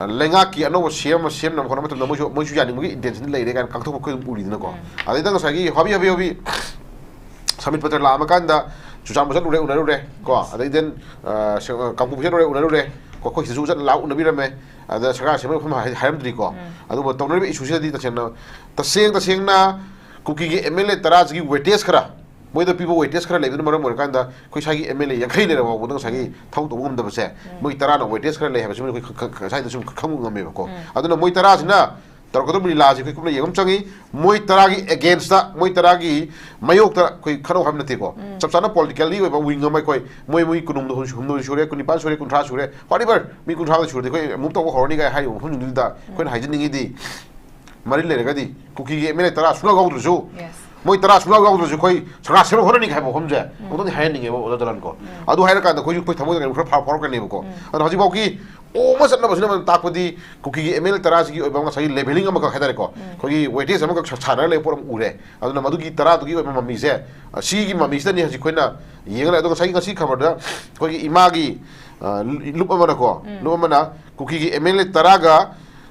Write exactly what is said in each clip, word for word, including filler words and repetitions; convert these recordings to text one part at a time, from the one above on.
ꯂꯩꯉꯥꯛꯀꯤ ꯑꯅꯧꯕ ꯁꯤ ꯑꯦꯝ ꯑꯃ ꯁꯦꯝꯅꯕ ꯍꯣꯠꯅꯕ ꯃꯇꯝꯗ ꯃꯣꯏꯁꯨ ꯃꯣꯏꯁꯨ ꯌꯥꯅꯤꯡꯕꯒꯤ ꯏꯟꯇꯦꯟꯁꯟꯗꯤ ꯂꯩꯔꯦ ꯀꯥꯏꯅ ꯀꯥꯡꯊꯣꯛꯄ ꯑꯩꯈꯣꯏ ꯑꯗꯨꯝ ꯎꯔꯤꯗꯅꯀꯣ꯫ ꯑꯗꯩꯗ ꯉꯁꯥꯏꯒꯤ ꯍꯥꯕꯤ ꯍꯥꯕꯤ ꯍꯥꯕꯤ ꯁꯃꯤꯠ ꯄꯇ꯭ꯔ ꯂꯥꯛꯑꯝꯃꯀꯥꯟꯗ ꯆꯨꯔꯆꯥꯟꯄꯨꯔ ꯆꯠꯂꯨꯔꯦ, ꯎꯅꯔꯨꯔꯦ ꯀꯣ꯫ ꯑꯗꯩ then ꯀꯥꯡꯄꯣꯛꯄꯤ ꯆꯠꯂꯨꯔꯦ, ꯎꯅꯔꯨꯔꯦ ꯀꯣ꯫ ꯑꯩꯈꯣꯏ ꯁꯤꯗꯁꯨ ꯆꯠꯂ ꯂꯥꯛ ꯎꯅꯕꯤꯔꯝꯃꯦ꯫ ꯑꯗ ꯁꯔꯀꯥꯔ ꯁꯦꯝꯕꯒꯤ ꯃꯐꯝ ꯍꯥꯏ- ꯍꯥꯏꯔꯝꯗ꯭ꯔꯤꯀꯣ꯫ ꯑꯗꯨꯕꯨ ꯇꯧꯅꯔꯤꯕ ꯏꯁꯨꯁꯤꯗꯗꯤ ꯇꯁꯦꯡꯅ ꯇꯁꯦꯡ ꯇꯁꯦꯡꯅ ꯀꯨꯀꯤꯒꯤ ꯑꯦꯝ ꯑꯦꯜ ꯑꯦ ꯇꯔꯥꯁꯤꯒꯤ ꯋꯦꯇꯦꯖ ꯈꯔ, ꯃꯣꯏꯗ ꯄꯤꯕ ꯋꯦꯇꯦꯖ ꯈꯔ ꯂꯩꯕꯅ ꯃꯔꯝ ꯑꯣꯏꯔꯀꯥꯟꯗ ꯑꯩꯈꯣꯏ ꯁ꯭ꯋꯥꯏꯒꯤ ꯑꯦꯝ ꯑꯦꯜ ꯑꯦ ꯌꯥꯡꯈꯩ ꯂꯩꯔꯕ ꯐꯥꯎꯕꯗ ꯉꯁꯥꯏꯒꯤ ꯊꯕꯛ ꯇꯧꯕ ꯉꯝꯗꯕꯁꯦ, ꯃꯣꯏ ꯇꯔꯥꯅ ꯋꯦꯇꯦꯖ ꯈꯔ ꯂꯩ ꯍꯥꯏꯕꯁꯤ ꯑꯩꯈꯣꯏ ꯈ- ꯈ- ꯉꯁꯥꯏꯗ ꯁꯨꯝ ꯈꯪꯕ ꯉꯝꯃꯦꯕꯀꯣ꯫ ꯑꯗꯨꯅ ꯃꯣꯏ ꯇꯔꯥꯁꯤꯅ ꯇꯧꯔꯛꯀꯗꯧꯕ ꯂꯤꯂꯥꯁꯤ ꯑꯩꯈꯣꯏ ꯀꯨꯞꯅ ꯌꯦꯡꯕ ꯑꯃ ꯆꯪꯉꯤ꯫ ꯃꯣꯏ ꯇꯔꯥꯒꯤ ꯑꯦꯒꯦꯟꯁꯇ, ꯃꯣꯏ ꯇꯔꯥꯒꯤ ꯃꯥꯌꯣꯛꯇ ꯑꯩꯈꯣꯏ ꯈꯟꯅꯧ ꯍꯥꯏꯕ ꯅꯠꯇꯦꯀꯣ꯫ ꯆꯞ ꯆꯥꯅ ꯄꯣꯂꯤꯇꯤꯀꯦꯜꯂꯤ ꯑꯣꯏꯕ ꯋꯤꯡ ꯑꯃ ꯑꯩꯈꯣꯏ ꯃꯣꯏ ꯃꯣꯏ ꯀꯨꯟꯍꯨꯝꯗꯣꯏ ꯍꯨꯝꯗꯣꯏ ꯁꯨꯔꯦ, ꯀꯨꯟꯅꯤꯄꯥꯟ ꯁꯨꯔꯦ, ꯀꯨꯟꯊ꯭ꯔꯥ ꯁꯨꯔꯦ, whatever, ꯃꯤ ꯀꯨꯟꯊ꯭ꯔꯥꯗ ꯁꯨꯔꯗꯤ ꯑꯩꯈꯣꯏ ꯃꯨꯞ ꯇꯧꯕ ꯍꯧꯔꯅꯤ ꯀꯥꯏ ꯍꯥꯏꯔꯤꯕ ꯃꯐꯝꯁꯤꯡꯗꯨꯗ ꯑꯩꯈꯣꯏꯅ ꯍꯥꯏꯖꯅꯤꯡꯉꯤꯗꯤ, ꯃꯔꯤ ꯂꯩꯔꯒꯗꯤ ꯀꯨꯀꯤꯒꯤ ꯑꯦꯝ ꯑꯦꯜ ꯑꯦ ꯇꯔꯥ ꯁꯨꯡꯌꯥꯎ ꯌꯥꯎꯗ꯭ꯔꯁꯨ, ꯃꯣꯏ ꯇꯔꯥ ꯁꯨꯡꯌꯥꯎ ꯌꯥꯎꯗ꯭ꯔꯁꯨ ꯑꯩꯈꯣꯏ ꯁꯔꯀꯥꯔ ꯁꯦꯝꯅꯕ ꯍꯣꯠꯅꯅꯤ ꯍꯥꯏꯕ ꯋꯥꯐꯝꯁꯦ ꯑꯃꯨꯛꯇꯪꯗꯤ ꯍꯥꯏꯍꯟꯅꯤꯡꯉꯦꯕ ꯑꯣꯖꯥ ꯖꯂꯥꯟꯀꯣ꯫ ꯑꯗꯨ ꯍꯥꯏꯔꯀꯥꯟꯗ ꯑꯩꯈꯣꯏꯁꯨ ꯑꯩꯈꯣꯏ ꯊꯃꯣꯏꯗ ꯀꯩꯅꯣ ꯈꯔ ꯐꯥꯎ- ꯐꯥꯎꯔꯛꯀꯅꯦꯕꯀꯣ꯫ ꯑꯗꯣ ꯍꯧꯖꯤꯛꯐꯥꯎꯒꯤ ꯑꯣ ꯑꯃ ꯆꯠꯅꯕꯁꯤꯅ ꯑꯃ ꯇꯥꯛꯄꯗꯤ ꯀꯨꯀꯤꯒꯤ ꯑꯦꯝ ꯑꯦꯜ ꯑꯦ ꯇꯔꯥꯁꯤꯒꯤ ꯑꯣꯏꯕ ꯉꯁꯥꯏꯒꯤ ꯂꯦꯚꯦꯂꯤꯡ ꯑꯃꯈꯛ ꯍꯥꯏꯇꯥꯔꯦꯀꯣ, ꯑꯩꯈꯣꯏꯒꯤ ꯋꯦꯇꯦꯖ ꯑꯃꯈꯛ ꯁꯥ- ꯁꯥꯟꯅꯔ ꯂꯩꯕ ꯄꯣꯠ ꯑꯃ ꯎꯔꯦ꯫ ꯑꯗꯨꯅ ꯃꯗꯨꯒꯤ ꯇꯔꯥꯗꯨꯒꯤ ꯑꯣꯏꯕ ꯃꯃꯤꯁꯦ, ꯑ, ꯁꯤꯒꯤ ꯃꯃꯤꯁꯤꯗꯅꯤ ꯍꯧꯖꯤꯛ ꯑꯩꯈꯣꯏꯅ ꯌꯦꯡꯉ ꯂꯩ꯫ ꯑꯗꯣ ꯉꯁꯥꯏꯒꯤ ꯉꯁꯤ ꯈꯕꯔꯗ ꯑꯩꯈꯣꯏꯒꯤ ꯏꯃꯥꯒꯤ, ꯑ, ꯂꯨꯞ ꯑꯃꯅꯀꯣ, ꯂꯨꯞ ꯑꯃꯅ ꯀꯨꯀꯤꯒꯤ ꯑꯦꯝ ꯑꯦꯜ ꯑꯦ ꯇꯔꯥꯒ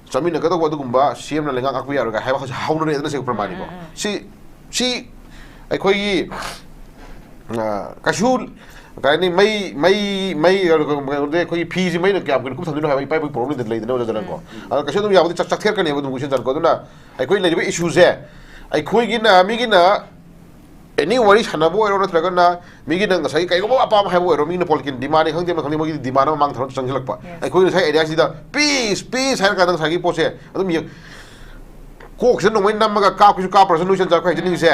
ꯆꯠꯃꯤꯟꯅꯒꯗꯧꯕ ꯑꯗꯨꯒꯨꯝꯕ ꯁꯤ ꯑꯦꯝꯅ ꯂꯩꯉꯥꯛ ꯉꯥꯛꯄ ꯌꯥꯔꯣꯏꯒ ꯍꯥꯏꯕ ꯍꯧꯖꯤꯛ ꯍꯧꯅꯔꯦꯗꯅ ꯁꯤ ꯄ꯭ꯔꯃꯥꯟꯅꯤꯀꯣ꯫ ꯁꯤ ꯁꯤ ꯑꯩꯈꯣꯏꯒꯤ, ꯑ, ꯀꯩꯁꯨ ꯀꯩ ꯍꯥꯏꯅꯤ, ꯃꯩ ꯃꯩ ꯃꯩ ꯀꯩꯅꯣꯗꯤ ꯑꯩꯈꯣꯏꯒꯤ ꯐꯤꯁꯤ ꯃꯩꯅ ꯀꯌꯥꯝ ꯀꯨꯏꯅ ꯀꯨꯞ ꯊꯝꯗꯣꯏꯅꯣ ꯍꯥꯏꯕ ꯏꯄꯥ ꯏꯄꯨꯒꯤ ꯄ꯭ꯔꯣꯕ꯭ꯂꯦꯝꯗꯤ ꯂꯩꯗꯅ ꯑꯣꯖꯥ ꯖꯂꯥꯟꯀꯣ꯫ ꯑꯗꯣ ꯀꯩꯁꯨ ꯑꯗꯨꯝ ꯌꯥꯕꯨꯗꯤ ꯆꯥꯛ ꯆꯥꯛꯊꯦꯛꯀꯅꯦꯕ ꯑꯗꯨꯝ ꯏꯆꯟ ꯆꯟꯀꯣ꯫ ꯑꯗꯨꯅ ꯑꯩꯈꯣꯏ ꯂꯩꯔꯤꯕ ꯏꯁꯨꯁꯦ ꯑꯩꯈꯣꯏꯒꯤꯅ ꯃꯤꯒꯤꯅ ꯑꯦꯅꯤ ꯋꯥꯔꯤ ꯁꯥꯟꯅꯕ ꯑꯣꯏꯔꯣ, ꯅꯠꯇ꯭ꯔꯒꯅ ꯃꯤꯒꯤ ꯅꯪ ꯉꯁꯥꯏꯒꯤ ꯀꯩꯒꯨꯝꯕ ꯑꯄꯥꯝꯕ ꯍꯥꯏꯕ ꯑꯣꯏꯔꯣ, ꯃꯤꯅ ꯄꯣꯂꯤꯇꯤꯀꯦꯜ ꯗꯤꯃꯥꯟꯅꯤ ꯈꯪꯗꯦ, ꯑꯃ ꯈꯪꯗꯦ, ꯃꯣꯏꯒꯤ ꯗꯤꯃꯥꯟ ꯑꯃ ꯃꯥꯡ ꯊꯔ ꯆꯪꯁꯤꯜꯂꯛꯄ꯫ ꯑꯩꯈꯣꯏ ꯉꯁꯥꯏ ꯑꯦꯔꯤꯌꯥꯁꯤꯗ ꯄꯤꯁ ꯄꯤꯁ ꯍꯥꯏꯔ ꯀꯥꯟꯗ ꯉꯁꯥꯏꯒꯤ ꯄꯣꯠꯁꯦ ꯑꯗꯨꯝ ꯌꯦꯡ-, ꯀꯣꯛꯁꯤꯗ ꯅꯣꯡꯃꯩ ꯅꯝꯃꯒ ꯀꯥꯞꯄꯁꯨ ꯀꯥꯞꯄ꯭ꯔꯁꯨ ꯅꯣꯏ ꯁꯦꯟꯖꯥ ꯑꯩꯈꯣꯏ ꯍꯥꯏꯖꯅꯤꯡꯉꯤꯁꯦ,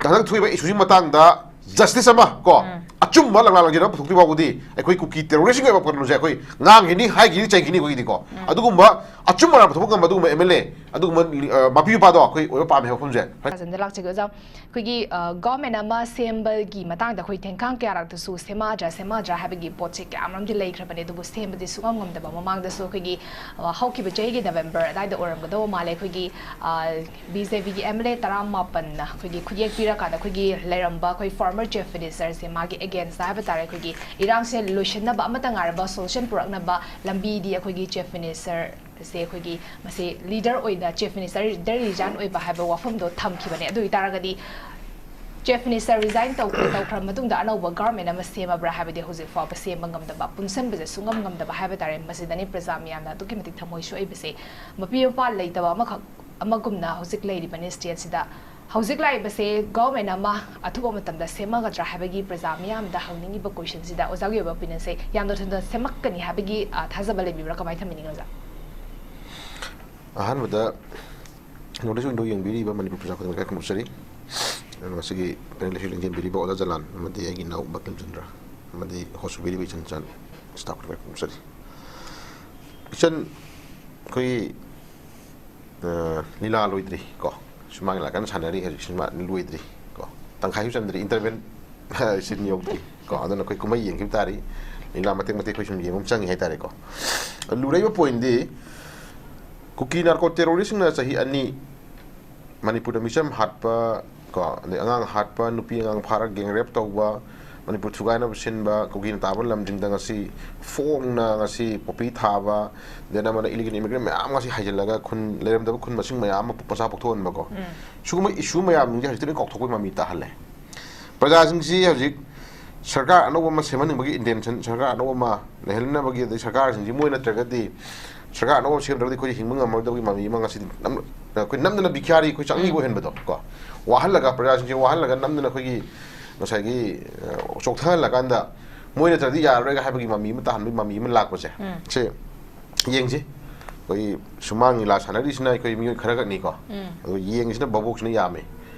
ꯍꯟꯗꯛ ꯊꯣꯛꯏꯕ ꯏꯁꯨꯁꯤ ꯃꯇꯥꯡꯗ ꯖꯁꯇꯤꯁ ꯑꯃ ꯀꯣ, ꯑꯆꯨꯝꯕ ꯂꯪꯂꯥ ꯂꯪꯖꯦꯜ ꯑꯃ ꯄꯨꯊꯣꯛꯇ꯭ꯔꯤ ꯐꯥꯎꯕꯗꯤ ꯑꯩꯈꯣꯏ ꯀꯨꯀꯤ ꯇꯦꯔꯣꯔꯤꯁꯁꯤꯡꯒꯤ ꯑꯣꯏꯕ ꯀꯩꯅꯣꯁꯦ ꯑꯩꯈꯣꯏ ꯉꯥꯡꯈꯤꯅꯤ, ꯍꯥꯏꯈꯤꯅꯤ, ꯆꯩꯈꯤꯅꯤ ꯑꯩꯈꯣꯏꯒꯤꯗꯤꯀꯣ꯫ ꯑꯗꯨꯒꯨꯝꯕ ꯑꯆꯨꯝ ꯑꯔꯥꯟ ꯄꯨꯊꯣꯛꯄ ꯉꯝꯕ ꯑꯗꯨꯒꯨꯝꯕ ꯑꯦꯝ ꯑꯦꯜ ꯑꯦ, ꯑꯗꯨꯒꯨꯝꯕ, ꯑ, ꯃꯄꯤ ꯃꯄꯥꯗꯣ ꯑꯩꯈꯣꯏ ꯑꯣꯏꯕ ꯄꯥꯝꯃꯦ ꯍꯥꯏꯕ ꯋꯥꯐꯝꯁꯦ꯫ ꯐꯖꯅ ꯂꯥꯛꯆꯒꯦ ꯑꯣꯖꯥ꯫ ꯑꯩꯈꯣꯏꯒꯤ, ꯑ, ꯒꯣꯔꯃꯦꯟ ꯑꯃ ꯁꯦꯝꯕꯒꯤ ꯃꯇꯥꯡꯗ ꯑꯩꯈꯣꯏ ꯊꯦꯡꯈꯥꯡ ꯀꯌꯥ ꯂꯥꯛꯇꯁꯨ ꯁꯦꯝꯃꯛꯑꯗ꯭ꯔꯥ, ꯁꯦꯝꯃꯛꯑꯗ꯭ꯔꯥ ꯍꯥꯏꯕꯒꯤ ꯄꯣꯠꯁꯦ ꯀꯌꯥ ꯑꯃꯔꯣꯝꯗꯤ ꯂꯩꯈ꯭ꯔꯕꯅꯦ, ꯑꯗꯨꯕꯨ ꯁꯦꯝꯕꯗꯤ ꯁꯨꯡꯉꯝ ꯉꯝꯗꯕ꯫ ꯃꯃꯥꯡꯗꯁꯨ ꯑꯩꯈꯣꯏꯒꯤ, ꯑ, ꯍꯧꯈꯤꯕ ꯆꯍꯤꯒꯤ ꯅꯕꯦꯝꯕꯔ ꯑꯗꯨꯋꯥꯏꯗ ꯑꯣꯏꯔꯝꯒꯗꯧꯕ ꯃꯥꯜꯂꯦ, ꯑꯩꯈꯣꯏꯒꯤ, ꯑ, ꯕꯤ ꯖꯦ ꯄꯤꯒꯤ ꯑꯦꯝ ꯑꯦꯜ ꯑꯦ ꯇꯔꯥꯃꯥꯄꯟꯅ ꯑꯩꯈꯣꯏꯒꯤ ꯈꯨꯠꯌꯦꯛ ꯄꯤꯔꯀꯥꯟꯗ ꯑꯩꯈꯣꯏꯒꯤ ꯂꯩꯔꯝꯕ ꯑꯩꯈꯣꯏ ꯐꯣꯔꯃꯔ ꯆꯤꯐ ꯃꯤꯅꯤꯁꯇꯔꯁꯦ ꯃꯥꯒꯤ ꯁꯦꯟꯁꯇ ꯍꯥꯏꯕ ꯇꯥꯔꯦ, ꯑꯩꯈꯣꯏꯒꯤ ꯏꯔꯥꯡꯁꯦ ꯂꯣꯏꯁꯤꯟꯅꯕ, ꯑꯃꯠꯇ ꯉꯥꯏꯔꯕ ꯁꯣꯂꯨꯁꯟ ꯄꯨꯔꯛꯅꯕ ꯂꯝꯕꯤꯗꯤ ꯑꯩꯈꯣꯏꯒꯤ ꯆꯤꯐ ꯃꯤꯅꯤꯁꯇꯔꯁꯦ, ꯑꯩꯈꯣꯏꯒꯤ ꯃꯁꯤ ꯂꯤꯗꯔ ꯑꯣꯏꯅ, ꯆꯤꯐ ꯃꯤꯅꯤꯁꯇꯔ ꯗꯔ ꯔꯤꯖꯥꯏꯟ ꯑꯣꯏꯕ ꯍꯥꯏꯕ ꯋꯥꯐꯝꯗꯣ ꯊꯝꯈꯤꯕꯅꯦ꯫ ꯑꯗꯨ ꯑꯣꯏꯇꯥꯔꯒꯗꯤ ꯆꯤꯐ ꯃꯤꯅꯤꯁꯇꯔ ꯔꯤꯖꯥꯏꯟ ꯇꯧꯈ꯭ꯔ ꯇꯧꯈ꯭ꯔ ꯃꯇꯨꯡꯗ ꯑꯅꯧꯕ ꯒꯚꯔꯟꯃꯦꯟ ꯑꯃ ꯁꯦꯝꯃꯕ꯭ꯔꯥ ꯍꯥꯏꯕꯗꯤ ꯍꯧꯖꯤꯛ ꯐꯥꯎꯕ ꯁꯦꯝꯕ ꯉꯝꯗꯕ, ꯄꯨꯟꯁꯟꯕꯁꯦ ꯁꯨꯡꯉꯝ ꯉꯝꯗꯕ ꯍꯥꯏꯕ ꯇꯥꯔꯦ꯫ ꯃꯁꯤꯗꯅꯤ ꯄ꯭ꯔꯖꯥ ꯃꯤꯌꯥꯝꯅ ꯑꯗꯨꯛꯀꯤ ꯃꯇꯤꯛ ꯊꯃꯣꯏ ꯁꯣꯛꯏꯕꯁꯦ꯫ ꯃꯄꯤ ꯃꯄꯥ ꯂꯩꯇꯕ ꯑꯃꯈꯛ ꯑꯃꯒꯨꯝꯅ ꯍꯧꯖꯤꯛ ꯂꯩꯔꯤꯕꯅꯤ ꯁ꯭ꯇꯦꯠꯁꯤꯗ꯫ ꯍꯧꯖꯤꯛ ꯂꯥꯛꯏꯕꯁꯦ ꯒꯚꯔꯟꯃꯦꯟ ꯑꯃ ꯑꯊꯨꯕ ꯃꯇꯝꯗ ꯁꯦꯝꯃꯒꯗ꯭ꯔꯥ ꯍꯥꯏꯕꯒꯤ ꯄ꯭ꯔꯖꯥ ꯃꯤꯌꯥꯝꯗ ꯍꯪꯅꯤꯡꯉꯤꯕ ꯀꯣꯏꯁꯟꯁꯤꯗ ꯑꯣꯖꯥꯒꯤ ꯑꯣꯏꯕ ꯑꯣꯄꯤꯅꯤꯌꯟꯁꯦ ꯌꯥꯝꯅ ꯊꯨꯅ ꯁꯦꯝꯃꯛꯀꯅꯤ ꯍꯥꯏꯕꯒꯤ, ꯑ, ꯊꯥꯖꯕ ꯂꯩꯕꯤꯕ꯭ꯔꯥ? ꯀꯃꯥꯏꯅ ꯊꯝꯕꯤꯅꯤꯡꯉꯤ ꯑꯣꯖꯥ? ꯑꯍꯥꯟꯕꯗ ꯅꯣꯔꯠ ꯏꯁ ꯋꯤꯟꯗꯣ ꯌꯦꯡꯕꯤꯔꯤꯕ ꯃꯅꯤꯄꯨꯔ ꯄ꯭ꯔꯖꯥ ꯈꯨꯗꯤꯡꯃꯛ ꯏꯀꯥꯏ ꯈꯨꯝꯅꯖꯔꯤ꯫ ꯑꯗꯨꯒ ꯉꯁꯤꯒꯤ ꯄꯦꯅꯦꯜ ꯑꯁꯤ ꯂꯦꯡꯖꯦꯟꯕꯤꯔꯤꯕ ꯑꯣꯖꯥ ꯖꯂꯥꯟ ꯑꯃꯗꯤ ꯑꯩꯒꯤ ꯏꯅꯥꯎ ꯕꯀꯤꯝ ꯆꯟꯗ꯭ꯔ ꯑꯃꯗꯤ ꯍꯣꯁ ꯇꯧꯕꯤꯔꯤꯕ ꯏꯆꯟ ꯏꯆꯥꯅꯨ ꯁ꯭ꯇꯥꯐ ꯈꯨꯗꯤꯡꯃꯛ ꯏꯀꯥꯏ ꯈꯨꯝꯅꯖꯔꯤ꯫ ꯏꯆꯟ, ꯑꯩꯈꯣꯏꯒꯤ ꯑ, ꯂꯤꯂꯥ ꯂꯣꯏꯗ꯭ꯔꯤ ꯀꯣ꯫ ꯁꯨꯃꯥꯡ ꯂꯤꯂꯥ ꯀꯟꯅ ꯁꯥꯟꯅꯔꯤ ꯍꯧꯖꯤꯛ, ꯁꯤꯅꯦꯃꯥ ꯂꯣꯏꯗ꯭ꯔꯤ ꯀꯣ꯫ ꯇꯪꯈꯥꯏꯁꯨ ꯆꯟꯗ꯭ꯔꯤ, ꯏꯟꯇꯔꯚꯦꯜ ꯁꯤꯟ ꯌꯧꯗ꯭ꯔꯤ ꯀꯣ꯫ ꯑꯗꯨꯅ ꯑꯩꯈꯣꯏ ꯀꯨꯝꯍꯩ ꯌꯦꯡꯈꯤꯕ ꯇꯥꯔꯤ꯫ ꯂꯤꯂꯥ ꯃꯇꯦꯛ ꯃꯇꯦꯛ ꯑꯩꯈꯣꯏ ꯁꯨꯝ ꯌꯦꯡꯕ ꯑꯃ ꯆꯪꯉꯤ ꯍꯥꯏꯇꯥꯔꯦꯀꯣ꯫ ꯂꯨꯔꯛꯏꯕ ꯄꯣꯏꯟꯗꯤ ꯀꯨꯀꯤ ꯅꯥꯔꯀꯣ ꯇꯦꯔꯣꯔꯤꯁꯁꯤꯡꯅ ꯆꯍꯤ ꯑꯅꯤ ꯃꯅꯤꯄꯨꯔꯗ ꯃꯤꯆꯝ ꯍꯥꯠꯄ ꯀꯣ, ꯑꯗꯩ ꯑꯉꯥꯡ ꯍꯥꯠꯄ, ꯅꯨꯄꯤ ꯑꯉꯥꯡ ꯐꯥꯔꯒ ꯒꯦꯡ ꯔꯦꯞ ꯇꯧꯕ, ꯃꯅꯤꯄꯨꯔ ꯊꯨꯒꯥꯏꯅꯕ ꯁꯤꯟꯕ, ꯀꯨꯀꯤꯅ ꯇꯥꯕ ꯂꯝꯁꯤꯡꯗ ꯉꯁꯤ ꯐꯣꯡꯅ ꯉꯁꯤ ꯄꯣꯄꯤ ꯊꯥꯕ, then ꯑꯃꯅ ꯏꯂꯤꯒꯦꯜ ꯏꯃꯤꯒ꯭ꯔꯦꯟ ꯃꯌꯥꯝ ꯉꯁꯤ ꯍꯩꯖꯤꯜꯂꯒ ꯈꯨꯟ ꯂꯩꯔꯝꯗꯕ ꯈꯨꯟ ꯃꯁꯤꯡ ꯃꯌꯥꯝ ꯑꯃ ꯃꯆꯥ ꯄꯣꯛꯊꯣꯛꯍꯟꯕꯀꯣ꯫ ꯁꯤꯒꯨꯝꯕ ꯏꯁꯨ ꯃꯌꯥꯝꯁꯤꯡꯁꯦ ꯍꯧꯖꯤꯛꯇꯤ ꯂꯣꯏ ꯀꯥꯎꯊꯣꯛꯄꯒꯤ ꯃꯃꯤ ꯇꯥꯍꯜꯂꯦ꯫ ꯄ꯭ꯔꯖꯥꯁꯤꯡꯁꯤ ꯍꯧꯖꯤꯛ ꯁꯔꯀꯥꯔ ꯑꯅꯧꯕ ꯑꯃ ꯁꯦꯝꯍꯟꯅꯤꯡꯕꯒꯤ ꯏꯟꯇꯦꯟꯁꯟ, ꯁꯔꯀꯥꯔ ꯑꯅꯧꯕ ꯑꯃ ꯂꯩꯍꯟꯅꯕꯒꯤ, ꯑꯗꯩ ꯁꯔꯀꯥꯔꯁꯤꯡꯁꯤ ꯃꯣꯏ ꯅꯠꯇ꯭ꯔꯒꯗꯤ ꯁꯔꯀꯥꯔ ꯑꯅꯧꯕ ꯁꯦꯝꯗ꯭ꯔꯒꯗꯤ ꯑꯩꯈꯣꯏꯁꯦ ꯍꯤꯡꯕ ꯉꯝꯃꯔꯣꯏꯗꯕꯒꯤ ꯃꯃꯤ ꯑꯃ ꯉꯁꯤꯗꯤ ꯅꯝ-, ꯑꯩꯈꯣꯏ ꯅꯝꯗꯅ ꯕꯤꯈ꯭ꯌꯥꯔꯤ ꯑꯩꯈꯣꯏ ꯆꯥꯛꯅꯤꯕ ꯑꯣꯏꯍꯟꯕꯗꯣ ꯀꯣ, ꯋꯥꯍꯜꯂꯒ, ꯄ꯭ꯔꯖꯥꯁꯤꯡꯁꯦ ꯋꯥꯍꯜꯂꯒ ꯅꯝꯗꯅ ꯑꯩꯈꯣꯏꯒꯤ ꯉꯁꯥꯏꯒꯤ, ꯑ, ꯆꯣꯛꯊꯍꯜꯂꯀꯥꯟꯗ ꯃꯣꯏ ꯅꯠꯇ꯭ꯔꯗꯤ ꯌꯥꯔꯔꯣꯏꯒ ꯍꯥꯏꯕꯒꯤ ꯃꯃꯤ ꯑꯃ ꯇꯥꯍꯟꯕꯒꯤ ꯃꯃꯤ ꯑꯃ ꯂꯥꯛꯄꯁꯦ, ꯁꯤ ꯌꯦꯡꯁꯤ꯫ ꯑꯩꯈꯣꯏ ꯁꯨꯃꯥꯡ ꯂꯤꯂꯥ ꯁꯥꯟꯅꯔꯤꯁꯤꯅ ꯑꯩꯈꯣꯏ ꯃꯤꯑꯣꯏ ꯈꯔ ꯈꯛꯅꯤꯀꯣ, ꯑꯗꯣ ꯌꯦꯡꯉꯤꯁꯤꯅ ꯚꯥꯕꯣꯛꯁꯤꯅ ꯌꯥꯝꯃꯤ꯫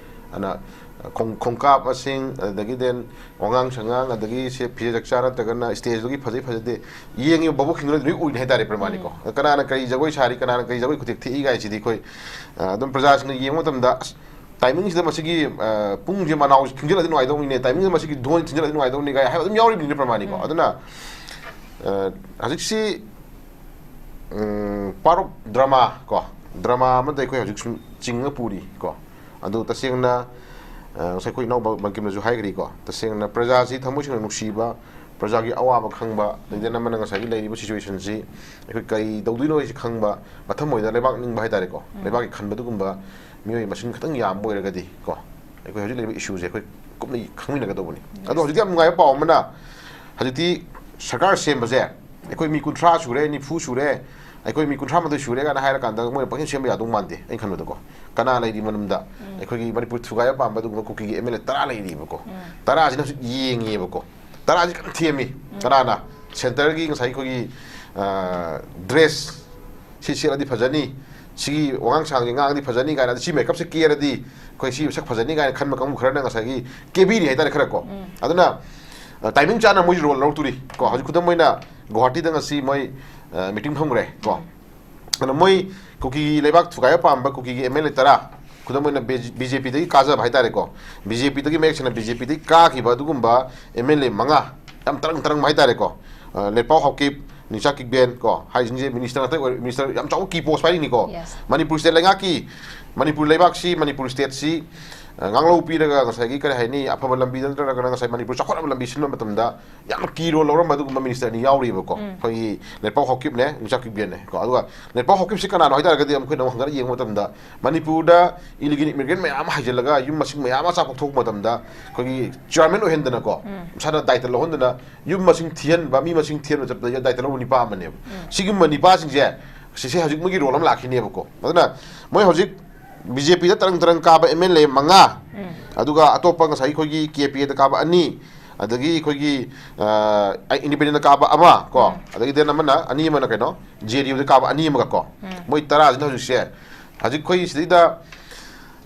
ꯑꯗꯨꯅ ꯈꯣꯡ-, ꯈꯣꯡꯀꯥꯞ ꯃꯁꯤꯡ, ꯑꯗꯒꯤ then ꯋꯥꯉꯥꯡ ꯁꯉꯥꯡ, ꯑꯗꯒꯤ ꯁꯦ ꯐꯤꯖꯦ ꯆꯛꯆꯥ ꯅꯠꯇ꯭ꯔꯒꯅ ꯁ꯭ꯇꯦꯖꯇꯨꯒꯤ ꯐꯖꯩ ꯐꯖꯗꯦ, ꯌꯦꯡꯉꯤꯕ ꯚꯥꯕꯣꯛꯁꯤꯡꯗꯨꯅ ꯂꯣꯏ ꯎꯏꯅꯦ ꯍꯥꯏꯇꯥꯔꯦ ꯄ꯭ꯔꯃꯥꯅꯤꯀꯣ꯫ ꯀꯅꯥꯅ ꯀꯔꯤ ꯖꯒꯣꯏ ꯁꯥꯔꯤ, ꯀꯅꯥꯅ ꯀꯔꯤ ꯖꯒꯣꯏ ꯈꯨꯊꯦꯛ ꯊꯦꯛꯏ ꯀꯥꯏꯁꯤꯗꯤ ꯑꯩꯈꯣꯏ, ꯑ, ꯑꯗꯨꯝ ꯄ꯭ꯔꯖꯥꯁꯤꯡꯅ ꯌꯦꯡꯕ ꯃꯇꯝꯗ, "ꯑꯁ, ꯇꯥꯏꯃꯤꯡꯁꯤꯗ ꯃꯁꯤꯒꯤ, ꯑ, ꯄꯨꯡꯁꯦ ꯃꯅꯥꯎꯁꯦ ꯊꯤꯡꯖꯤꯜꯂꯗꯤ ꯅꯨꯡꯉꯥꯏꯗꯧꯅꯤꯅꯦ, ꯇꯥꯏꯃꯤꯡꯁꯤꯗ ꯃꯁꯤꯒꯤ ꯙꯣꯟꯁꯦ ꯊꯤꯡꯖꯤꯜꯂꯗꯤ ꯅꯨꯡꯉꯥꯏꯗꯧꯅꯤ" ꯀꯥꯏ ꯍꯥꯏꯕ ꯑꯗꯨꯝ ꯌꯥꯎꯔꯤꯕꯅꯤꯅꯦ ꯄ꯭ꯔꯃꯥꯅꯤꯀꯣ꯫ ꯑꯗꯨꯅ, ꯑ, ꯍꯧꯖꯤꯛꯁꯤ, ꯎꯝ, part of drama ꯀꯣ, drama ꯑꯃꯗ ꯑꯩꯈꯣꯏ ꯍꯧꯖꯤꯛ ꯁꯨꯝ ꯆꯤꯡꯉ ꯄꯨꯔꯤ ꯀꯣ꯫ ꯑꯗꯨ ꯇꯁꯦꯡꯅ ꯑ, ꯉꯁꯥꯏ ꯑꯩꯈꯣꯏ ꯏꯅꯥꯎ ꯕ-, ꯕꯪꯀꯤꯝꯅꯁꯨ ꯍꯥꯏꯈ꯭ꯔꯤꯀꯣ, ꯇꯁꯦꯡꯅ ꯄ꯭ꯔꯖꯥꯁꯤ ꯊꯃꯣꯏ ꯁꯦꯡꯅ ꯅꯨꯡꯁꯤꯕ, ꯄ꯭ꯔꯖꯥꯒꯤ ꯑꯋꯥꯕ ꯈꯪꯕ, ꯑꯗꯩꯗꯤ ꯑꯃꯅ ꯉꯁꯥꯏꯒꯤ ꯂꯩꯔꯤꯕ situation ꯁꯤ ꯑꯩꯈꯣꯏ ꯀꯔꯤ ꯇꯧꯗꯣꯏꯅꯣ ꯍꯥꯏꯁꯤ ꯈꯪꯕ, ꯃꯊꯪ ꯑꯣꯏꯗ ꯂꯩꯕꯥꯛ ꯅꯤꯡꯕ ꯍꯥꯏꯇꯥꯔꯦꯀꯣ, ꯎꯝ꯫ ꯂꯩꯕꯥꯛꯀꯤ ꯈꯟꯕ ꯑꯗꯨꯒꯨꯝꯕ ꯃꯤꯑꯣꯏ ꯃꯁꯤꯡ ꯈꯤꯇꯪ ꯌꯥꯝꯕ ꯑꯣꯏꯔꯒꯗꯤ ꯀꯣ, ꯑꯩꯈꯣꯏ ꯍꯧꯖꯤꯛ ꯂꯩꯔꯤꯕ issue ꯁꯦ ꯑꯩꯈꯣꯏ ꯀꯨꯞꯅ ꯈꯪꯃꯤꯟꯅꯒꯗꯧꯕꯅꯤ꯫ ꯑꯗꯣ ꯍꯧꯖꯤꯛꯇꯤ ꯌꯥꯝ ꯅꯨꯡꯉꯥꯏꯕ ꯄꯥꯎ ꯑꯃꯅ, ꯍꯧꯖꯤꯛꯇꯤ ꯁꯔꯀꯥꯔ ꯁꯦꯝꯕꯁꯦ ꯑꯩꯈꯣꯏ ꯃꯤ ꯀꯨꯟꯊ꯭ꯔꯥ ꯁꯨꯔꯦ, ꯅꯤꯐꯨ ꯁꯨꯔꯦ, ꯑꯩꯈꯣꯏ ꯃꯤ ꯀꯨꯟꯊ꯭ꯔꯥ ꯃꯥꯊꯣꯏ ꯁꯨꯔꯦ ꯀꯥꯏꯅ ꯍꯥꯏꯔꯀꯥꯟꯗ ꯃꯣꯏꯅ ꯄꯪꯁꯦꯝ ꯁꯦꯝꯕ ꯌꯥꯗꯧ ꯃꯥꯟꯗꯦ꯫ ꯑꯩꯅ ꯈꯟꯕꯗꯀꯣ, ꯀꯅꯥ ꯂꯩꯔꯤ ꯃꯅꯨꯡꯗ? ꯎꯝ꯫ ꯑꯩꯈꯣꯏꯒꯤ ꯃꯅꯤꯄꯨꯔ ꯊꯨꯒꯥꯏꯕ ꯄꯥꯝꯕ ꯑꯗꯨꯒꯨꯝꯕ ꯀꯨꯀꯤꯒꯤ M L A ꯇꯔꯥ ꯂꯩꯔꯤꯕꯀꯣ꯫ ꯎꯝ꯫ ꯇꯔꯥꯁꯤꯅ ꯍꯧꯖꯤꯛ ꯌꯦꯡꯉꯤꯕꯀꯣ꯫ ꯇꯔꯥꯁꯤ ꯀꯟꯅ ꯊꯦꯝꯃꯤ꯫ ꯎꯝ꯫ ꯀꯅꯥꯅ? Centre ꯒꯤ ꯉꯁꯥꯏ ꯑꯩꯈꯣꯏꯒꯤ, ꯑ, dress ꯁꯤ ꯁꯦꯠꯂꯗꯤ ꯐꯖꯅꯤ, ꯁꯤꯒꯤ ꯋꯥꯉꯥꯡ ꯁꯥꯉꯥꯡꯁꯦ ꯉꯥꯡꯉꯗꯤ ꯐꯖꯅꯤ ꯀꯥꯏꯅ, ꯑꯗ ꯁꯤ makeup ꯁꯦ ꯀꯦꯔꯗꯤ ꯑꯩꯈꯣꯏ ꯁꯤ ꯁꯛ ꯐꯖꯅꯤ ꯀꯥꯏꯅ ꯈꯟꯕ ꯀꯥꯡꯕꯨ ꯈꯔꯅ ꯉꯁꯥꯏꯒꯤ ꯀꯦꯕꯤꯔꯤ ꯍꯥꯏꯇꯥꯔꯦ ꯈꯔ ꯀꯣ꯫ ꯎꯝ꯫ ꯑꯗꯨꯅ, ꯑ, timing ꯆꯥꯅ ꯃꯣꯏꯁꯨ role ꯂꯧꯔꯛꯇꯣꯔꯤ ꯀꯣ꯫ ꯎꯝ꯫ ꯍꯧꯖꯤꯛ ꯈꯨꯗꯝ ꯑꯣꯏꯅ ꯒꯨꯋꯥꯍꯥꯇꯤꯗ ꯉꯁꯤ ꯃꯣꯏ, ꯑ, meeting ꯐꯝꯈ꯭ꯔꯦ ꯀꯣ꯫ ꯎꯝ꯫ ꯑꯗꯨꯅ ꯃꯣꯏ ꯀꯨꯀꯤ ꯂꯩꯕꯥꯛ ꯊꯨꯒꯥꯏꯕ ꯄꯥꯝꯕ ꯀꯨꯀꯤꯒꯤ M L A ꯇꯔꯥ, ꯈꯨꯗꯝ ꯑꯣꯏꯅ ꯕꯤ-, BJP ꯗꯒꯤ ꯀꯥꯖꯕ ꯍꯥꯏꯇꯥꯔꯦꯀꯣ, BJP ꯗꯒꯤ, ꯃꯌꯦꯛ ꯁꯦꯡꯅ BJP ꯗꯒꯤ ꯀꯥꯈꯤꯕ ꯑꯗꯨꯒꯨꯝꯕ M L A ꯃꯉꯥ, ꯌꯥꯝ ꯇꯔꯪ ꯇꯔꯪꯕ ꯍꯥꯏꯇꯥꯔꯦꯀꯣ, ꯑ, ꯂꯦꯠꯄꯥꯎ ꯍꯥꯎꯀꯤꯞ, ꯅꯤꯡꯆꯥ ꯀꯤꯛꯕꯦꯟ ꯀꯣ, ꯍꯥꯏꯁꯤꯡꯁꯦ minister ꯉꯥꯛꯇ ꯑꯣꯏ-, minister ꯌꯥꯝ ꯆꯥꯎꯕ key post ꯄꯥꯏꯔꯤꯅꯤꯀꯣ꯫ Yes. Manipur state ꯂꯩꯉꯥꯛꯀꯤ, ꯃꯅꯤꯄꯨꯔ ꯂꯩꯕꯥꯛꯁꯤ, ꯃꯅꯤꯄꯨꯔ state ꯁꯤ, ꯑ, ꯉꯥꯡꯂꯧ ꯄꯤꯔꯒ ꯉꯁꯥꯏꯒꯤ ꯀꯔꯤ ꯍꯥꯏꯅꯤ, ꯑꯐꯕ ꯂꯝꯕꯤꯗ ꯅꯠꯇ꯭ꯔꯒꯅ ꯉꯁꯥꯏ ꯃꯅꯤꯄꯨꯔ ꯆꯥꯎꯈꯠꯅꯕ ꯂꯝꯕꯤ ꯁꯤꯟꯕ ꯃꯇꯝꯗ ꯌꯥꯝꯅ key role ꯂꯧꯔꯝꯕ ꯑꯗꯨꯒꯨꯝꯕ minister ꯑꯅꯤ ꯌꯥꯎꯔꯤꯕꯀꯣ꯫ ꯎꯝ꯫ ꯑꯩꯈꯣꯏꯒꯤ ꯂꯦꯠꯄꯥꯎ ꯍꯥꯎꯀꯤꯞꯅꯦ, ꯅꯤꯡꯆꯥ ꯀꯤꯛꯕꯦꯟꯅꯦ ꯀꯣ꯫ ꯑꯗꯨꯒ ꯂꯦꯠꯄꯥꯎ ꯍꯥꯎꯀꯤꯞꯁꯤ ꯀꯅꯥꯅꯣ ꯍꯥꯏꯇꯥꯔꯒꯗꯤ ꯑꯃꯨꯛ ꯑꯩꯈꯣꯏꯅ ꯑꯃꯨꯛ ꯍꯪꯒꯠꯂ ꯌꯦꯡꯕ ꯃꯇꯝꯗ ꯃꯅꯤꯄꯨꯔꯗ illegal immigrant ꯃꯌꯥꯝ ꯑꯃ ꯍꯩꯖꯤꯜꯂꯒ ꯌꯨꯝ ꯃꯁꯤꯡ ꯃꯌꯥꯝ ꯑꯃ ꯆꯥꯛ ꯄꯣꯛꯊꯣꯛꯄ ꯃꯇꯝꯗ ꯑꯩꯈꯣꯏꯒꯤ chairman ꯑꯣꯏꯍꯟꯗꯅꯀꯣ, ꯎꯝ꯫ ꯃꯁꯥꯅ ꯗꯥꯏꯇ ꯂꯧꯍꯟꯗꯅ ꯌꯨꯝ ꯃꯁꯤꯡ ꯊꯤꯍꯟꯕ, ꯃꯤ ꯃꯁꯤꯡ ꯊꯤꯍꯟꯕ ꯆꯠꯄꯗ ꯗꯥꯏꯇ ꯂꯧꯕ ꯅꯤꯄꯥ ꯑꯃꯅꯦꯕ꯫ ꯎꯝ꯫ ꯁꯤꯒꯨꯝꯕ ꯅꯤꯄꯥꯁꯤꯡꯁꯦ, ꯁꯤꯁꯦ ꯍꯧꯖꯤꯛ ꯃꯣꯏꯒꯤ role ꯑꯃ ꯂꯥꯛꯈꯤꯅꯦꯕꯀꯣ꯫ ꯑꯗꯨꯅ ꯃꯣꯏ ꯍꯧꯖꯤꯛ BJP ꯗ ꯇꯔꯪ ꯇꯔꯪ ꯀꯥꯕ M L A ꯃꯉꯥ, ꯎꯝ꯫ ꯑꯗꯨꯒ ꯑꯇꯣꯞꯄ ꯉꯁꯥꯏꯒꯤ ꯑꯩꯈꯣꯏꯒꯤ KPA ꯗ ꯀꯥꯕ ꯑꯅꯤ, ꯑꯗꯒꯤ ꯑꯩꯈꯣꯏꯒꯤ, ꯑ, independent ꯗ ꯀꯥꯕ ꯑꯃ ꯀꯣ, ꯎꯝ꯫ ꯑꯗꯒꯤ then ꯑꯃꯅ, ꯑꯅꯤ ꯑꯃꯅ ꯀꯩꯅꯣ, JDU ꯗ ꯀꯥꯕ ꯑꯅꯤ ꯑꯃꯒ ꯀꯣ, ꯎꯝ꯫ ꯃꯣꯏ ꯇꯔꯥꯁꯤꯅ ꯍꯧꯖꯤꯛꯁꯦ, ꯍꯧꯖꯤꯛ ꯑꯩꯈꯣꯏ ꯁꯤꯗꯩꯗ,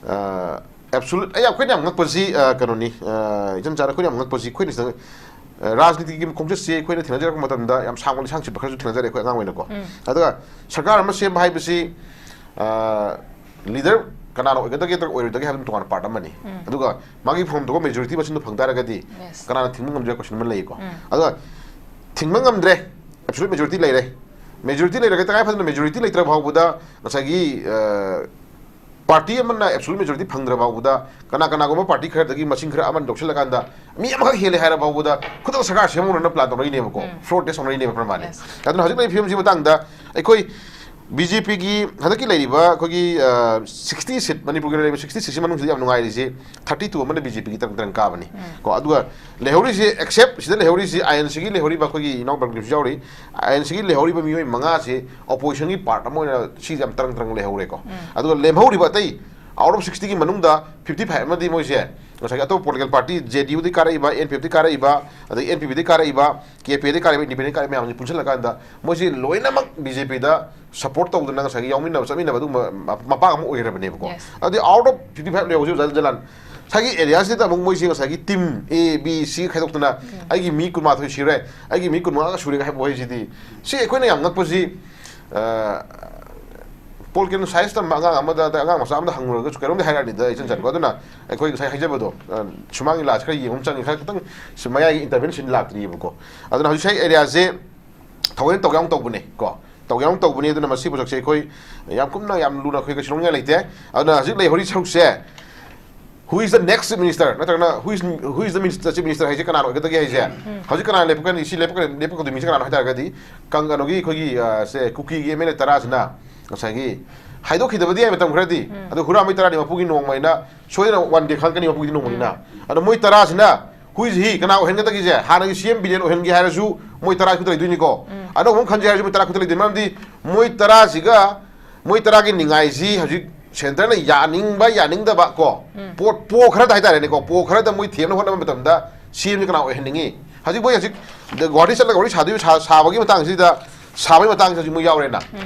ꯑ, absolute, ꯑꯩ, ꯑꯩꯈꯣꯏꯅ ꯌꯥꯝ ꯉꯛꯄꯁꯤ, ꯑ, ꯀꯩꯅꯣꯅꯤ, ꯑ, ꯏꯆꯝ ꯆꯥꯅ ꯑꯩꯈꯣꯏꯅ ꯌꯥꯝ ꯉꯛꯄꯁꯤ, ꯑꯩꯈꯣꯏꯅ ꯁꯤꯗ, ꯑ, ꯔꯥꯖꯅꯤꯇꯤꯒꯤ ꯈꯣꯡꯆꯠꯁꯦ ꯑꯩꯈꯣꯏꯅ ꯊꯦꯡꯅꯖꯔꯛꯄ ꯃꯇꯝꯗ ꯌꯥꯝ ꯁꯥꯡꯕ ꯂꯤꯁꯥꯡ ꯆꯤꯠꯄ ꯈꯔꯁꯨ ꯊꯦꯡꯅꯖꯔꯦ ꯑꯩꯈꯣꯏ ꯑꯉꯥꯡ ꯑꯣꯏꯅꯀꯣ꯫ ꯎꯝ꯫ ꯑꯗꯨꯒ ꯁꯔꯀꯥꯔ ꯑꯃ ꯁꯦꯝꯕ ꯍꯥꯏꯕꯁꯤ, ꯑ, leader ꯀꯅꯥꯅ ꯑꯣꯏꯒꯗꯒꯦ ꯅꯠꯇ꯭ꯔꯒ ꯑꯣꯏꯔꯣꯏꯗꯒꯦ ꯍꯥꯏꯕꯗꯨ ꯇꯣꯉꯥꯟꯅ part ꯑꯃꯅꯤ꯫ ꯎꯝ꯫ ꯑꯗꯨꯒ ꯃꯥꯒꯤ ꯐꯝꯐꯝ ꯊꯣꯛꯄ majority ꯃꯁꯤꯡꯗꯨ ꯐꯪ ꯇꯥꯔꯒꯗꯤ Yes. ꯀꯅꯥꯅ ꯊꯤꯡꯕ ꯉꯝꯗꯣꯏ ꯍꯥꯏꯕ question ꯑꯃ ꯂꯩꯀꯣ꯫ ꯎꯝ꯫ ꯑꯗꯨꯒ ꯊꯤꯡꯕ ꯉꯝꯗ꯭ꯔꯦ, absolute majority ꯂꯩꯔꯦ꯫ Majority ꯂꯩꯔꯒ ꯇꯉꯥꯏ ꯐꯗꯅ majority ꯂꯩꯇ꯭ꯔ ꯐꯥꯎꯕꯗ ꯉꯁꯥꯏꯒꯤ, ꯑ, ꯄꯥꯔꯇꯤ ꯑꯃꯅ ꯑꯦꯕꯁꯣꯂꯨꯠ ꯃꯦꯖꯣꯔꯤꯇꯤ ꯐꯪꯗ꯭ꯔ ꯐꯥꯎꯕꯗ, ꯀꯅꯥ ꯀꯅꯥꯒꯨꯝꯕ ꯄꯥꯔꯇꯤ ꯈꯔꯗꯒꯤ ꯃꯁꯤꯡ ꯈꯔ ꯑꯃꯅ ꯂꯧꯁꯤꯜꯂꯀꯥꯟꯗ ꯃꯤ ꯑꯃꯈꯛ ꯍꯦꯜꯂꯦ ꯍꯥꯏꯔ ꯐꯥꯎꯕꯗ ꯈꯨꯗꯛꯇ ꯁꯔꯀꯥꯔ ꯁꯦꯝꯍꯧꯅꯅ ꯄ꯭ꯂꯥꯟ ꯇꯧꯅꯔꯤꯅꯦꯕꯀꯣ, ꯐ꯭ꯂꯣꯔ ꯇꯦꯁ ꯇꯧꯅꯔꯤꯅꯦꯕ ꯄ꯭ꯔꯃꯥꯅꯤ꯫ ꯑꯗꯨꯅ ꯍꯧꯖꯤꯛ ꯂꯩꯔꯤꯕ ꯐꯤꯕꯝꯁꯤ ꯃꯇꯥꯡꯗ ꯑꯩꯈꯣꯏ ꯕꯤ ꯖꯦ ꯄꯤꯒꯤ ꯍꯟꯗꯛꯀꯤ ꯂꯩꯔꯤꯕ ꯑꯩꯈꯣꯏꯒꯤ ꯁꯤꯛꯁꯇꯤ ꯁꯤꯠ, ꯃꯅꯤꯄꯨꯔꯒꯤ ꯂꯩꯔꯤꯕ ꯁꯤꯛꯁꯇꯤ ꯁꯤꯠꯁꯤ ꯃꯅꯨꯡꯁꯤꯗ ꯌꯥꯝ ꯅꯨꯡꯉꯥꯏꯔꯤꯁꯤ ꯊꯥꯔꯇꯤ ꯇꯨ ꯑꯃꯅ ꯕꯤ ꯖꯦ ꯄꯤꯒꯤ ꯇꯔꯪ ꯇꯔꯪ ꯀꯥꯕꯅꯤ꯫ ꯀꯣ, ꯑꯗꯨꯒ ꯂꯩꯍꯧꯔꯤꯁꯤ, ꯑꯦꯛꯁꯦꯞ ꯁꯤꯗ ꯂꯩꯍꯧꯔꯤꯁꯤ ꯑꯥꯏ ꯑꯦꯟ ꯁꯤꯒꯤ ꯂꯩꯍꯧꯔꯤꯕ ꯑꯩꯈꯣꯏꯒꯤ ꯏꯅꯥꯎ ꯕ꯭ꯔꯪꯂꯤꯞꯁꯨ ꯌꯥꯎꯔꯤ, ꯑꯥꯏ ꯑꯦꯟ ꯁꯤꯒꯤ ꯂꯩꯍꯧꯔꯤꯕ ꯃꯤꯑꯣꯏ ꯃꯉꯥꯁꯤ ꯑꯣꯄꯣꯖꯤꯁꯟꯒꯤ ꯄꯥꯔꯠ ꯑꯃ ꯑꯣꯏꯅ ꯁꯤ ꯌꯥꯝ ꯇꯔꯪ ꯇꯔꯪ ꯂꯩꯍꯧꯔꯦꯀꯣ꯫ ꯑꯗꯨꯒ ꯂꯦꯝꯍꯧꯔꯤꯕ ꯑꯇꯩ ꯑꯥꯎꯠ ꯑꯣꯐ ꯁꯤꯛꯁꯇꯤꯒꯤ ꯃꯅꯨꯡꯗ ꯐꯤꯐꯇꯤ ꯐꯥꯏꯚ ꯑꯃꯗꯤ ꯃꯣꯏꯁꯦ ꯉꯁꯥꯏꯒꯤ ꯑꯇꯣꯞꯄ ꯄꯣꯂꯤꯇꯤꯀꯦꯜ ꯄꯥꯔꯇꯤ, ꯖꯦ ꯗꯤ ꯌꯨꯗꯒꯤ ꯀꯥꯔꯛꯏꯕ, ꯑꯦꯟ ꯄꯤ ꯑꯦꯐꯇꯒꯤ ꯀꯥꯔꯛꯏꯕ, ꯑꯗꯒꯤ N P ꯄꯤꯗꯒꯤ ꯀꯥꯔꯛꯏꯕ, K P ꯑꯦꯗꯒꯤ ꯀꯥꯔꯛꯏꯕ, independent ꯀꯥꯔꯛꯏꯕ ꯃꯌꯥꯝꯁꯤ ꯄꯨꯟꯁꯤꯜꯂꯀꯥꯟꯗ ꯃꯣꯏꯁꯤ ꯂꯣꯏꯅꯃꯛ ꯕꯤ ꯖꯦ ꯄꯤꯗ ꯁꯞꯄꯣꯔꯠ ꯇꯧꯗꯅ ꯉꯁꯥꯏꯒꯤ ꯌꯥꯎꯃꯤꯟꯅꯕ ꯆꯠꯃꯤꯟꯅꯕ ꯑꯗꯨꯒꯨꯝꯕ ꯃ-, ꯃꯄꯥ ꯑꯃ ꯑꯣꯏꯈ꯭ꯔꯕꯅꯦꯕꯀꯣ꯫ Yes. ꯑꯗꯨꯗꯤ ꯑꯥꯎꯠ ꯑꯣꯐ ꯐꯤꯐꯇꯤ ꯐꯥꯏꯚ ꯂꯩꯍꯧꯁꯤ ꯑꯣꯖꯥ ꯖꯂꯥꯟ, ꯉꯁꯥꯏꯒꯤ ꯑꯦꯔꯤꯌꯥꯁꯤꯗ ꯑꯃꯨꯛ ꯃꯣꯏꯁꯤ ꯉꯁꯥꯏꯒꯤ ꯇꯤꯝ ꯑꯦ, ꯕꯤ, ꯁꯤ ꯈꯥꯏꯗꯣꯛꯇꯅ ꯑꯩꯒꯤ ꯃꯤ ꯀꯨꯟꯃꯥꯊꯣꯏ ꯁꯤꯔꯦ, ꯑꯩꯒꯤ ꯃꯤ ꯀꯨꯟꯃꯉꯥꯒ ꯁꯨꯔꯦ ꯍꯥꯏꯕ ꯋꯥꯍꯩꯁꯤꯗꯤ, ꯁꯤ ꯑꯩꯈꯣꯏꯅ ꯌꯥꯝ ꯉꯛꯄꯁꯤ, ꯑ, ꯄꯣꯜ ꯀꯦꯟ ꯁꯥꯏꯟꯁ ꯇꯝꯕ ꯑꯉꯥꯡ ꯑꯃꯗ, ꯑꯗ ꯑꯉꯥꯡ ꯃꯆꯥ ꯑꯃꯗ ꯍꯪꯉꯨꯔꯒꯁꯨ ꯀꯩꯅꯣꯝꯗꯤ ꯍꯥꯏꯔꯛꯑꯅꯤꯗ ꯏꯆꯟ ꯆꯟꯕ꯫ ꯑꯗꯨꯅ ꯑꯩꯈꯣꯏ ꯉꯁꯥꯏ ꯍꯥꯏꯖꯕꯗꯣ, ꯑ, ꯁꯨꯃꯥꯡꯒꯤ ꯂꯥꯁ ꯈꯔ ꯌꯦꯡꯕ ꯑꯃ ꯆꯪꯉꯤ, ꯈꯔ ꯈꯤꯇꯪ ꯁꯤ ꯃꯌꯥꯏꯒꯤ ꯏꯟꯇꯔꯚꯦꯟꯁꯟ ꯂꯥꯛꯇ꯭ꯔꯤꯑꯕꯀꯣ꯫ ꯑꯗꯨꯅ ꯍꯧꯖꯤꯛ ꯁ꯭ꯋꯥꯏ ꯑꯦꯔꯤꯌꯥꯁꯦ ꯊꯑꯣꯏꯅ ꯇꯧꯒꯦ ꯌꯥꯎꯅ ꯇꯧꯕꯅꯦ ꯀꯣ, ꯇꯧꯒꯦ ꯌꯥꯎꯅ ꯇꯧꯕꯅꯤ꯫ ꯑꯗꯨꯅ ꯃꯁꯤ ꯄꯣꯠꯁꯛꯁꯦ ꯑꯩꯈꯣꯏ ꯌꯥꯝ ꯀꯨꯞꯅ, ꯌꯥꯝ ꯂꯨꯅ ꯑꯩꯈꯣꯏ ꯀꯩꯁꯨ ꯂꯧꯅꯤꯡꯉꯥꯏ ꯂꯩꯇꯦ꯫ ꯑꯗꯨꯅ ꯍꯧꯖꯤꯛ ꯂꯩꯍꯧꯔꯤ ꯁꯔꯨꯛꯁꯦ, who is the next minister ꯅꯠꯇ꯭ꯔꯒꯅ who is, who is the minister, chief minister ꯍꯥꯏꯁꯦ ꯀꯅꯥꯅ ꯑꯣꯏꯒꯗꯒꯦ ꯍꯥꯏꯁꯦ? ꯍꯧꯖꯛ ꯀꯅꯥ ꯂꯦꯞꯀꯅꯤ, ꯁꯤ ꯂꯦꯞꯀꯅꯤ, ꯂꯦꯞꯀꯗꯣꯏ ꯃꯤꯁꯦ ꯀꯅꯥꯅꯣ ꯍꯥꯏ ꯇꯥꯔꯒꯗꯤ, ꯀꯪ-, ꯀꯩꯅꯣꯒꯤ ꯑꯩꯈꯣꯏꯒꯤ, ꯑ, ꯁꯦ, ꯀꯨꯀꯤꯒꯤ ꯑꯦꯝ ꯑꯦꯜ ꯑꯦ ꯇꯔꯥꯁꯤꯅ ꯉꯁꯥꯏꯒꯤ ꯍꯥꯏꯗꯣꯛꯈꯤꯗꯕꯗꯤ ꯌꯥꯏ ꯃꯇꯝ ꯈꯔꯗꯤ, ꯑꯗꯣ ꯍꯨꯔꯥꯟꯕꯩ ꯇꯔꯥꯗꯤ ꯃꯄꯨꯒꯤ ꯅꯣꯡꯃ ꯍꯥꯏꯅ ꯁꯣꯏꯗꯅ ꯋꯥꯟ ꯗꯦ ꯈꯪꯉꯛꯀꯅꯤ ꯃꯄꯨꯒꯤꯗꯤ ꯅꯣꯡꯃꯅꯤꯅ꯫ ꯑꯗꯣ ꯃꯣꯏ ꯇꯔꯥꯁꯤꯅ who is he, ꯀꯅꯥ ꯑꯣꯏꯍꯟꯒꯗꯒꯦꯁꯦ? ꯍꯥꯟꯅꯒꯤ ꯁꯤ ꯑꯦꯝ ꯕꯤꯔꯦꯟ ꯑꯣꯏꯍꯟꯒꯦ ꯍꯥꯏꯔꯁꯨ ꯃꯣꯏ ꯇꯔꯥ ꯈꯨꯠꯇ ꯂꯩꯗꯣꯏꯅꯤꯀꯣ꯫ ꯑꯅꯧꯕ ꯑꯃ ꯈꯟꯁꯦ ꯍꯥꯏꯔꯁꯨ ꯃꯣꯏ ꯇꯔꯥ ꯈꯨꯠꯇ ꯂꯩꯗꯣꯏꯅꯤ꯫ ꯃꯔꯝꯗꯤ ꯃꯣꯏ ꯇꯔꯥꯁꯤꯒ, ꯃꯣꯏ ꯇꯔꯥꯒꯤ ꯅꯤꯡꯉꯥꯏꯁꯤ ꯍꯧꯖꯤꯛ ꯁꯦꯟꯇꯔꯅ ꯌꯥꯅꯤꯡꯕ ꯌꯥꯅꯤꯡꯗꯕ ꯀꯣ, ꯄꯣꯠ, ꯄꯣ ꯈꯔꯗ ꯍꯥꯏꯇꯥꯔꯦꯅꯦꯀꯣ, ꯄꯣ ꯈꯔꯗ ꯃꯣꯏ ꯊꯦꯝꯅꯕ ꯍꯣꯠꯅꯕ ꯃꯇꯝꯗ ꯁꯤ ꯑꯦꯝꯁꯤ ꯀꯅꯥ ꯑꯣꯏꯍꯟꯅꯤꯡꯉꯤ? ꯍꯧꯖꯤꯛ ꯃꯣꯏ ꯍꯧꯖꯤꯛ ꯒꯨꯋꯥꯍꯥꯇꯤ ꯆꯠꯂꯒ ꯋꯥꯔꯤ ꯁꯥꯗꯣꯏ, ꯁꯥ-, ꯁꯥꯕꯒꯤ ꯃꯇꯥꯡꯁꯤꯗ, ꯁꯥꯕꯒꯤ ꯃꯇꯥꯡꯁꯤꯗ ꯍꯧꯖꯤꯛ ꯃꯣꯏ ꯌꯥꯎꯔꯦꯅ꯫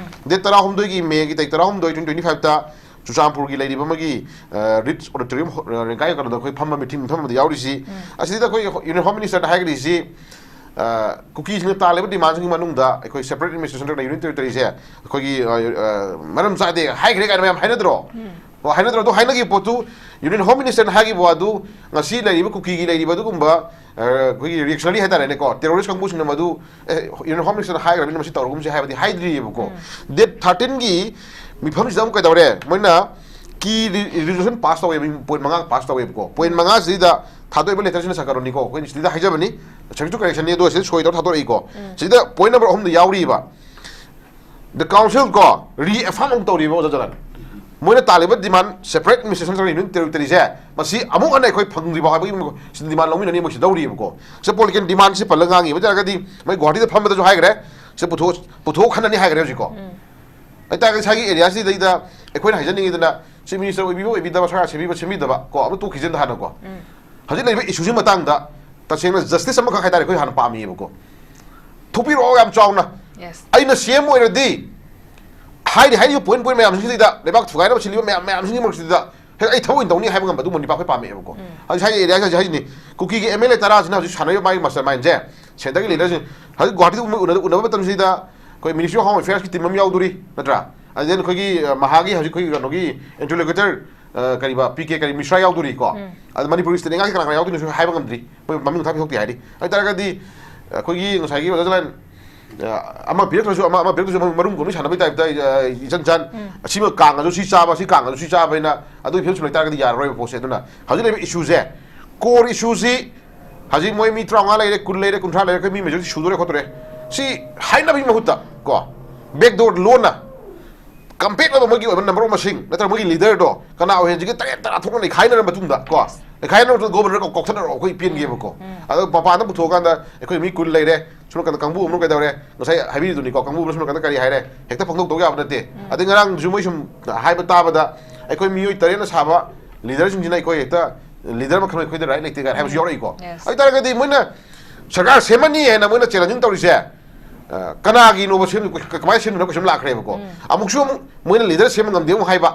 ꯗꯦꯠ ꯇꯔꯥꯍꯨꯝꯗꯣꯏꯒꯤ, ꯃꯦꯒꯤ ꯇꯥꯔꯤꯛ ꯇꯔꯥꯍꯨꯝꯗꯣꯏ, ꯇ꯭ꯋꯦꯟꯇꯤ ꯇ꯭ꯋꯦꯟꯇꯤ ꯐꯥꯏꯚꯇ ꯆꯨꯔꯆꯥꯟꯄꯨꯔꯒꯤ ꯂꯩꯔꯤꯕ ꯑꯃꯒꯤ, ꯑ, ꯔꯤꯠꯁ ꯑꯣꯗꯤꯇꯣꯔꯤꯌꯝ ꯍꯣ-, ꯑ, ꯔꯦꯡꯀꯥꯏ ꯀꯩꯅꯣꯗ ꯑꯩꯈꯣꯏ ꯐꯝꯕ ꯃꯤꯇꯤꯡ ꯃꯤꯐꯝ ꯑꯃꯗ ꯌꯥꯎꯔꯤꯁꯤ꯫ ꯑꯁꯤꯗ ꯑꯩꯈꯣꯏ ꯌꯨꯅꯤꯌꯟ ꯍꯣꯝ ꯃꯤꯅꯤꯁꯇꯔꯅ ꯍꯥꯏꯒꯗꯣꯏꯁꯤ, ꯑ, ꯀꯨꯀꯤꯁꯤꯡꯅ ꯇꯥꯜꯂꯤꯕ ꯗꯤꯃꯥꯟꯁꯤꯡꯒꯤ ꯃꯅꯨꯡꯗ ꯑꯩꯈꯣꯏ ꯁꯦꯄꯔꯦꯠ ꯑꯦꯗꯃꯤꯅꯤꯁꯇ꯭ꯔꯦꯁꯟ ꯅꯠꯇ꯭ꯔꯒ ꯌꯨꯅꯤꯌꯟ ꯇꯦꯔꯤꯇꯣꯔꯤꯁꯦ ꯑꯩꯈꯣꯏꯒꯤ, ꯑ, ꯑ, ꯃꯔꯝ ꯆꯥꯗꯦ ꯍꯥꯏꯈ꯭ꯔꯦ ꯀꯥꯏꯅ ꯃꯌꯥꯝ ꯍꯥꯏꯅꯗ꯭ꯔꯣ? ꯀꯣ, ꯍꯥꯏꯅꯗ꯭ꯔꯣ? ꯑꯗꯨ ꯍꯥꯏꯅꯈꯤꯕ ꯄꯣꯠꯇꯨ, ꯌꯨꯅꯤꯌꯟ ꯍꯣꯝ ꯃꯤꯅꯤꯁꯇꯔꯅ ꯍꯥꯏꯈꯤꯕ ꯋꯥꯗꯨ ꯉꯁꯤ ꯂꯩꯔꯤꯕ ꯀꯨꯀꯤꯒꯤ ꯂꯩꯔꯤꯕ ꯑꯗꯨꯒꯨꯝꯕ, ꯑ, ꯑꯩꯈꯣꯏꯒꯤ ꯔꯤꯌꯦꯛꯁꯅꯔꯤ ꯍꯥꯏꯇꯥꯔꯦꯅꯦꯀꯣ, ꯇꯦꯔꯣꯔꯤꯁ ꯀꯥꯡꯕꯨꯁꯤꯡꯅ ꯃꯗꯨ, ꯑꯦ, ꯌꯨꯅꯤꯌꯟ ꯍꯣꯝ ꯃꯤꯅꯤꯁꯇꯔꯅ ꯍꯥꯏꯈ꯭ꯔꯕꯅꯤꯅ ꯃꯁꯤ ꯇꯧꯔꯒꯨꯝꯁꯦ ꯍꯥꯏꯕꯗꯤ ꯍꯥꯏꯗ꯭ꯔꯤꯑꯕꯀꯣ꯫ ꯗꯦꯠ ꯊꯥꯔꯇꯤꯟꯒꯤ ꯃꯤꯐꯝꯁꯤꯗ ꯑꯃꯨꯛ ꯀꯩꯗꯧꯔꯦ? ꯃꯣꯏꯅ ꯀꯤ ꯔꯤꯖꯣꯂꯨꯁꯟ ꯄꯥꯁ ꯇꯧꯋꯦꯕ, ꯄꯣꯏꯟ ꯃꯉꯥ ꯄꯥꯁ ꯇꯧꯋꯦꯕꯀꯣ꯫ ꯄꯣꯏꯟ ꯃꯉꯥꯁꯤꯗ ꯊꯥꯗꯣꯛꯏꯕ ꯂꯦꯇꯔꯁꯤꯅ ꯁꯔꯀꯥꯔꯣꯟꯅꯤꯀꯣ, ꯑꯩꯈꯣꯏꯅ ꯁꯤꯗ ꯍꯥꯏꯖꯕꯅꯤ, subject to correction ꯅꯤ, ꯑꯗꯣ ꯁꯤꯗ ꯁꯣꯏ ꯇꯧꯔ ꯊꯥꯗꯣꯔꯛꯏꯀꯣ꯫ ꯁꯤꯗ ꯄꯣꯏꯟ ꯅꯝꯕꯔ ꯑꯍꯨꯝꯗ ꯌꯥꯎꯔꯤꯕ, the council ꯀꯣ, reaffirm ꯑꯃꯨꯛ ꯇꯧꯔꯤꯕ, ꯑꯣꯖꯥ ꯖꯂꯥꯜ꯫ ꯃꯣꯏꯅ ꯇꯥꯜꯂꯤꯕ demand, separate administration central union ꯇꯦꯔꯤꯇꯣꯔꯤꯁꯦ, ꯃꯁꯤ ꯑꯃꯨꯛ ꯍꯟꯅ ꯑꯩꯈꯣꯏ ꯐꯪꯗ꯭ꯔꯤꯕ ꯍꯥꯏꯕꯒꯤ ꯁꯤꯗ demand ꯂꯧꯃꯤꯟꯅꯅꯤ, ꯃꯣꯏ ꯁꯤ ꯂꯧꯔꯤꯕꯀꯣ꯫ ꯁꯤ political demandꯁꯤ ꯄꯜꯂꯒ ꯉꯥꯡꯉꯤꯕ ꯑꯣꯏꯇꯥꯔꯒꯗꯤ, ꯃꯣꯏ ꯒꯨꯋꯥꯍꯥꯇꯤꯗ ꯐꯝꯕꯗꯁꯨ ꯍꯥꯏꯈ꯭ꯔꯦ, ꯁꯤ ꯄꯨꯊꯣꯛ-, ꯄꯨꯊꯣꯛꯍꯟꯅꯅꯤ ꯍꯥꯏꯈ꯭ꯔꯦ ꯍꯧꯖꯤꯛꯀꯣ꯫ ꯑꯗꯨ ꯇꯥꯔꯒꯗꯤ ꯉꯁꯥꯏꯒꯤ ꯑꯦꯔꯤꯌꯥꯁꯤꯗꯩꯗ ꯑꯩꯈꯣꯏꯅ ꯍꯥꯏꯖꯅꯤꯡꯉꯤꯗꯅ, ꯆꯤꯐ ꯃꯤꯅꯤꯁꯇꯔ ꯑꯣꯏꯕꯤꯕ ꯑꯣꯏꯕꯤꯗꯕ, ꯁꯔꯀꯥꯔ ꯁꯦꯝꯕꯤꯕ ꯁꯦꯝꯕꯤꯗꯕ ꯀꯣ, ꯑꯃ ꯇꯣꯛꯈꯤꯁꯤꯅ ꯍꯥꯟꯅꯀꯣ꯫ ꯍꯧꯖꯤꯛ ꯂꯩꯔꯤꯕ ꯏꯁꯨꯁꯤ ꯃꯇꯥꯡꯗ ꯇꯁꯦꯡꯅ ꯖꯁꯇꯤꯁ ꯑꯃꯈꯛ ꯍꯥꯏꯇꯥꯔꯦ ꯑꯩꯈꯣꯏ ꯍꯥꯟꯅ ꯄꯥꯝꯃꯤꯌꯦꯕꯀꯣ꯫ ꯊꯣꯛꯄꯤꯔꯛꯑꯣ ꯌꯥꯝ ꯆꯥꯎꯅ꯫ Yes. ꯑꯩꯅ ꯁꯤ ꯑꯦꯝ ꯑꯣꯏꯔꯗꯤ ꯍꯥꯏꯔꯤ ꯍꯥꯏꯔꯤꯕ ꯄꯣꯏꯟ ꯄꯣꯏꯟ ꯃꯌꯥꯝꯁꯤꯡꯁꯤꯗ, ꯂꯩꯕꯥꯛ ꯊꯨꯒꯥꯏꯅꯕ ꯁꯤꯜꯂꯤꯕ ꯃꯌꯥꯝ ꯃꯌꯥꯝꯁꯤꯡꯒꯤ ꯃꯔꯛꯁꯤꯗ ꯍꯦꯛ ꯑꯩ ꯊꯕꯛ ꯑꯣꯏꯅ ꯇꯧꯅꯤ ꯍꯥꯏꯕ ꯉꯝꯕ ꯑꯗꯨꯒꯨꯝꯕ ꯅꯤꯄꯥ ꯑꯩꯈꯣꯏ ꯄꯥꯝꯃꯛꯑꯦꯕꯀꯣ꯫ ꯍꯧꯖꯤꯛ ꯍꯥꯏꯔꯤ ꯑꯦꯔꯤꯌꯥꯁꯤ ꯍꯧꯖꯤꯛ ꯍꯥꯏꯁꯤꯅꯤ, ꯀꯨꯀꯤꯒꯤ ꯑꯦꯝ ꯑꯦꯜ ꯑꯦ ꯇꯔꯥꯁꯤꯅ ꯍꯧꯖꯤꯛ ꯁꯥꯟꯅꯔꯤꯕ ꯃꯥꯒꯤ ꯃꯥꯁꯇꯔ ꯃꯥꯏꯟꯁꯦ, ꯁꯦꯟꯇꯔꯒꯤ ꯂꯤꯗꯔꯁꯤꯡ ꯍꯧꯖꯤꯛ ꯒꯨꯋꯥꯍꯥꯇꯤꯗ ꯃꯣꯏ ꯎꯅ-, ꯎꯅꯕ ꯃꯇꯝꯁꯤꯗ ꯑꯩꯈꯣꯏ ꯃꯤꯅꯤꯁꯇ꯭ꯔꯤ ꯑꯣꯐ ꯍꯣꯝ ꯑꯦꯐꯤꯌꯔꯁꯀꯤ ꯇꯤꯝ ꯑꯃ ꯌꯥꯎꯗꯣꯔꯤ, ꯅꯠꯇ꯭ꯔꯥ? ꯑꯗꯨꯗꯩ ꯑꯩꯈꯣꯏꯒꯤ, ꯑ, ꯃꯍꯥꯒꯤ ꯍꯧꯖꯤꯛ ꯑꯩꯈꯣꯏꯒꯤ ꯀꯩꯅꯣꯒꯤ ꯏꯟꯇꯔꯂꯣꯀ꯭ꯌꯨꯇꯔ, ꯑ, ꯀꯔꯤꯕ, ꯄꯤ ꯀꯦ ꯀꯔꯤ ꯃꯤꯁ꯭ꯔꯥ ꯌꯥꯎꯗꯣꯔꯤ ꯀꯣ꯫ ꯑꯗ ꯃꯅꯤꯄꯨꯔꯒꯤ ꯁ꯭ꯇꯦꯠ ꯂꯩꯉꯥꯛꯀꯤ ꯀꯅꯥ ꯀꯅꯥ ꯌꯥꯎꯗꯣꯏꯅꯣꯁꯨ ꯍꯥꯏꯕ ꯉꯝꯗ꯭ꯔꯤ, ꯃꯣꯏ ꯃꯃꯤꯡ ꯊꯥ ꯄꯤꯊꯣꯛꯇꯦ ꯍꯥꯏꯔꯤ꯫ ꯑꯗꯨ ꯑꯣꯏꯇꯥꯔꯒꯗꯤ ꯑꯩꯈꯣꯏꯒꯤ ꯉꯁꯥꯏꯒꯤ ꯑꯣꯖꯥ ꯖꯂꯥꯟ, ꯑ, ꯑꯃ ꯄꯤꯔꯛꯇ꯭ꯔꯁꯨ ꯑꯃ, ꯑꯃ ꯄꯤꯔꯛꯇ꯭ꯔꯁꯨ ꯑꯃ ꯃꯔꯨꯝ ꯀꯣꯟꯕꯤ ꯁꯥꯟꯅꯕꯩ ꯇꯥꯏꯞꯇ, ꯑ, ꯏꯆꯟ ꯆꯥꯟ, ꯑꯁꯤꯃ ꯀꯥꯡꯉꯁꯨ ꯁꯤ ꯆꯥꯕ, ꯁꯤ ꯀꯥꯡꯉꯁꯨ ꯁꯤ ꯆꯥꯕ ꯍꯥꯏꯅ ꯑꯗꯨꯒꯤ ꯐꯤꯕꯝꯁꯨ ꯂꯩꯇꯥꯔꯒꯗꯤ ꯌꯥꯔꯔꯣꯏꯕ ꯄꯣꯠꯁꯦ꯫ ꯑꯗꯨꯅ ꯍꯧꯖꯤꯛ ꯂꯩꯔꯤꯕ ꯏꯁꯨꯁꯦ, ꯀꯣꯔ ꯏꯁꯨꯁꯤ ꯍꯧꯖꯤꯛ ꯃꯣꯏ ꯃꯤ ꯇꯔꯥꯃꯉꯥ ꯂꯩꯔꯦ, ꯀꯨꯟ ꯂꯩꯔꯦ, ꯀꯨꯟꯊ꯭ꯔꯥ ꯂꯩꯔꯦ, ꯑꯩꯈꯣꯏ ꯃꯤ ꯃꯦꯖꯣꯔꯤꯇꯤ ꯁꯨꯗꯣꯔꯦ ꯈꯣꯠꯇꯣꯔꯦ, ꯁꯤ ꯍꯥꯏꯅꯕꯒꯤ ꯃꯍꯨꯠꯇ ꯀꯣ, ꯕꯦꯛꯗꯣꯔ ꯂꯣꯟꯅ ꯀꯝꯄꯦꯛ ꯑꯣꯏꯕ ꯃꯣꯏꯒꯤ ꯑꯣꯏꯕ ꯅꯝꯕꯔ ꯑꯣꯐ ꯃꯁꯤꯡ ꯅꯠꯇ꯭ꯔꯒ ꯃꯣꯏꯒꯤ ꯂꯤꯗꯔꯗꯣ ꯀꯅꯥ ꯑꯣꯏꯍꯟꯁꯤꯒꯦ, ꯇꯔꯦꯠ ꯇꯔꯥ ꯊꯣꯛꯅ ꯅꯩꯈꯥꯏꯅꯔ ꯃꯇꯨꯡꯗ ꯀꯣ, ꯅꯩꯈꯥꯏꯅꯔ ꯃꯇꯨꯡꯗ ꯒꯣꯕꯔꯅꯔ ꯀꯧ-, ꯀꯧꯊꯅꯔꯛꯑꯣ, ꯑꯩꯈꯣꯏ ꯄꯦꯟꯒꯦꯕꯀꯣ꯫ ꯑꯗꯣ ꯃꯄꯥꯟꯗ ꯄꯨꯊꯣꯛꯑꯀꯥꯟꯗ ꯑꯩꯈꯣꯏ ꯃꯤ ꯀꯨꯟ ꯂꯩꯔꯦ, ꯁꯣꯝ ꯅꯥꯀꯟꯗ ꯀꯥꯡꯕꯨ ꯑꯃꯅ ꯀꯩꯗꯧꯔꯦ, ꯉꯁꯥꯏ ꯍꯥꯏꯕꯤꯔꯤꯗꯨꯅꯤꯀꯣ, ꯀꯥꯡꯕꯨ ꯑꯃꯅ ꯁꯣꯝ ꯅꯥꯀꯟꯗ ꯀꯔꯤ ꯍꯥꯏꯔꯦ, ꯍꯦꯛꯇ ꯄꯪꯇꯧ ꯇꯧ ꯌꯥꯕ ꯅꯠꯇꯦ꯫ ꯑꯗꯩ ꯉꯔꯥꯡꯁꯨ ꯃꯣꯏ ꯁꯨꯝ ꯍꯥꯏꯕ ꯇꯥꯕꯗ ꯑꯩꯈꯣꯏ ꯃꯤꯑꯣꯏ ꯇꯔꯦꯠꯅ ꯁꯥꯕ ꯂꯤꯗꯔꯁꯤꯡꯁꯤꯅ ꯑꯩꯈꯣꯏ ꯍꯦꯛꯇ ꯂꯤꯗꯔ ꯃꯈꯜ ꯑꯩꯈꯣꯏꯗ ꯔꯥꯏꯠ ꯂꯩꯇꯦ ꯀꯥꯏꯅ ꯍꯥꯏꯕꯁꯨ ꯌꯥꯎꯔꯛꯏꯀꯣ꯫ Yes. ꯑꯗꯨ ꯑꯣꯏꯇꯥꯔꯒꯗꯤ ꯃꯣꯏꯅ ꯁꯔꯀꯥꯔ ꯁꯦꯝꯃꯅꯤ ꯍꯥꯏꯅ ꯃꯣꯏꯅ ꯆꯦꯂꯦꯟꯖꯤꯡ ꯇꯧꯔꯤꯁꯦ, ꯑ, ꯀꯅꯥꯒꯤꯅꯣꯕ ꯁꯦꯝ-, ꯀꯃꯥꯏꯅ ꯁꯦꯝꯗꯣꯏꯅꯣ ꯀꯣꯏꯁꯟ ꯂꯥꯛꯈ꯭ꯔꯦꯕꯀꯣ꯫ ꯑꯃꯨꯛꯁꯨ ꯑꯃꯨꯛ ꯃꯣꯏꯅ ꯂꯤꯗꯔ ꯁꯦꯝꯕ ꯉꯝꯗꯦ ꯑꯃꯨꯛ ꯍꯥꯏꯕ,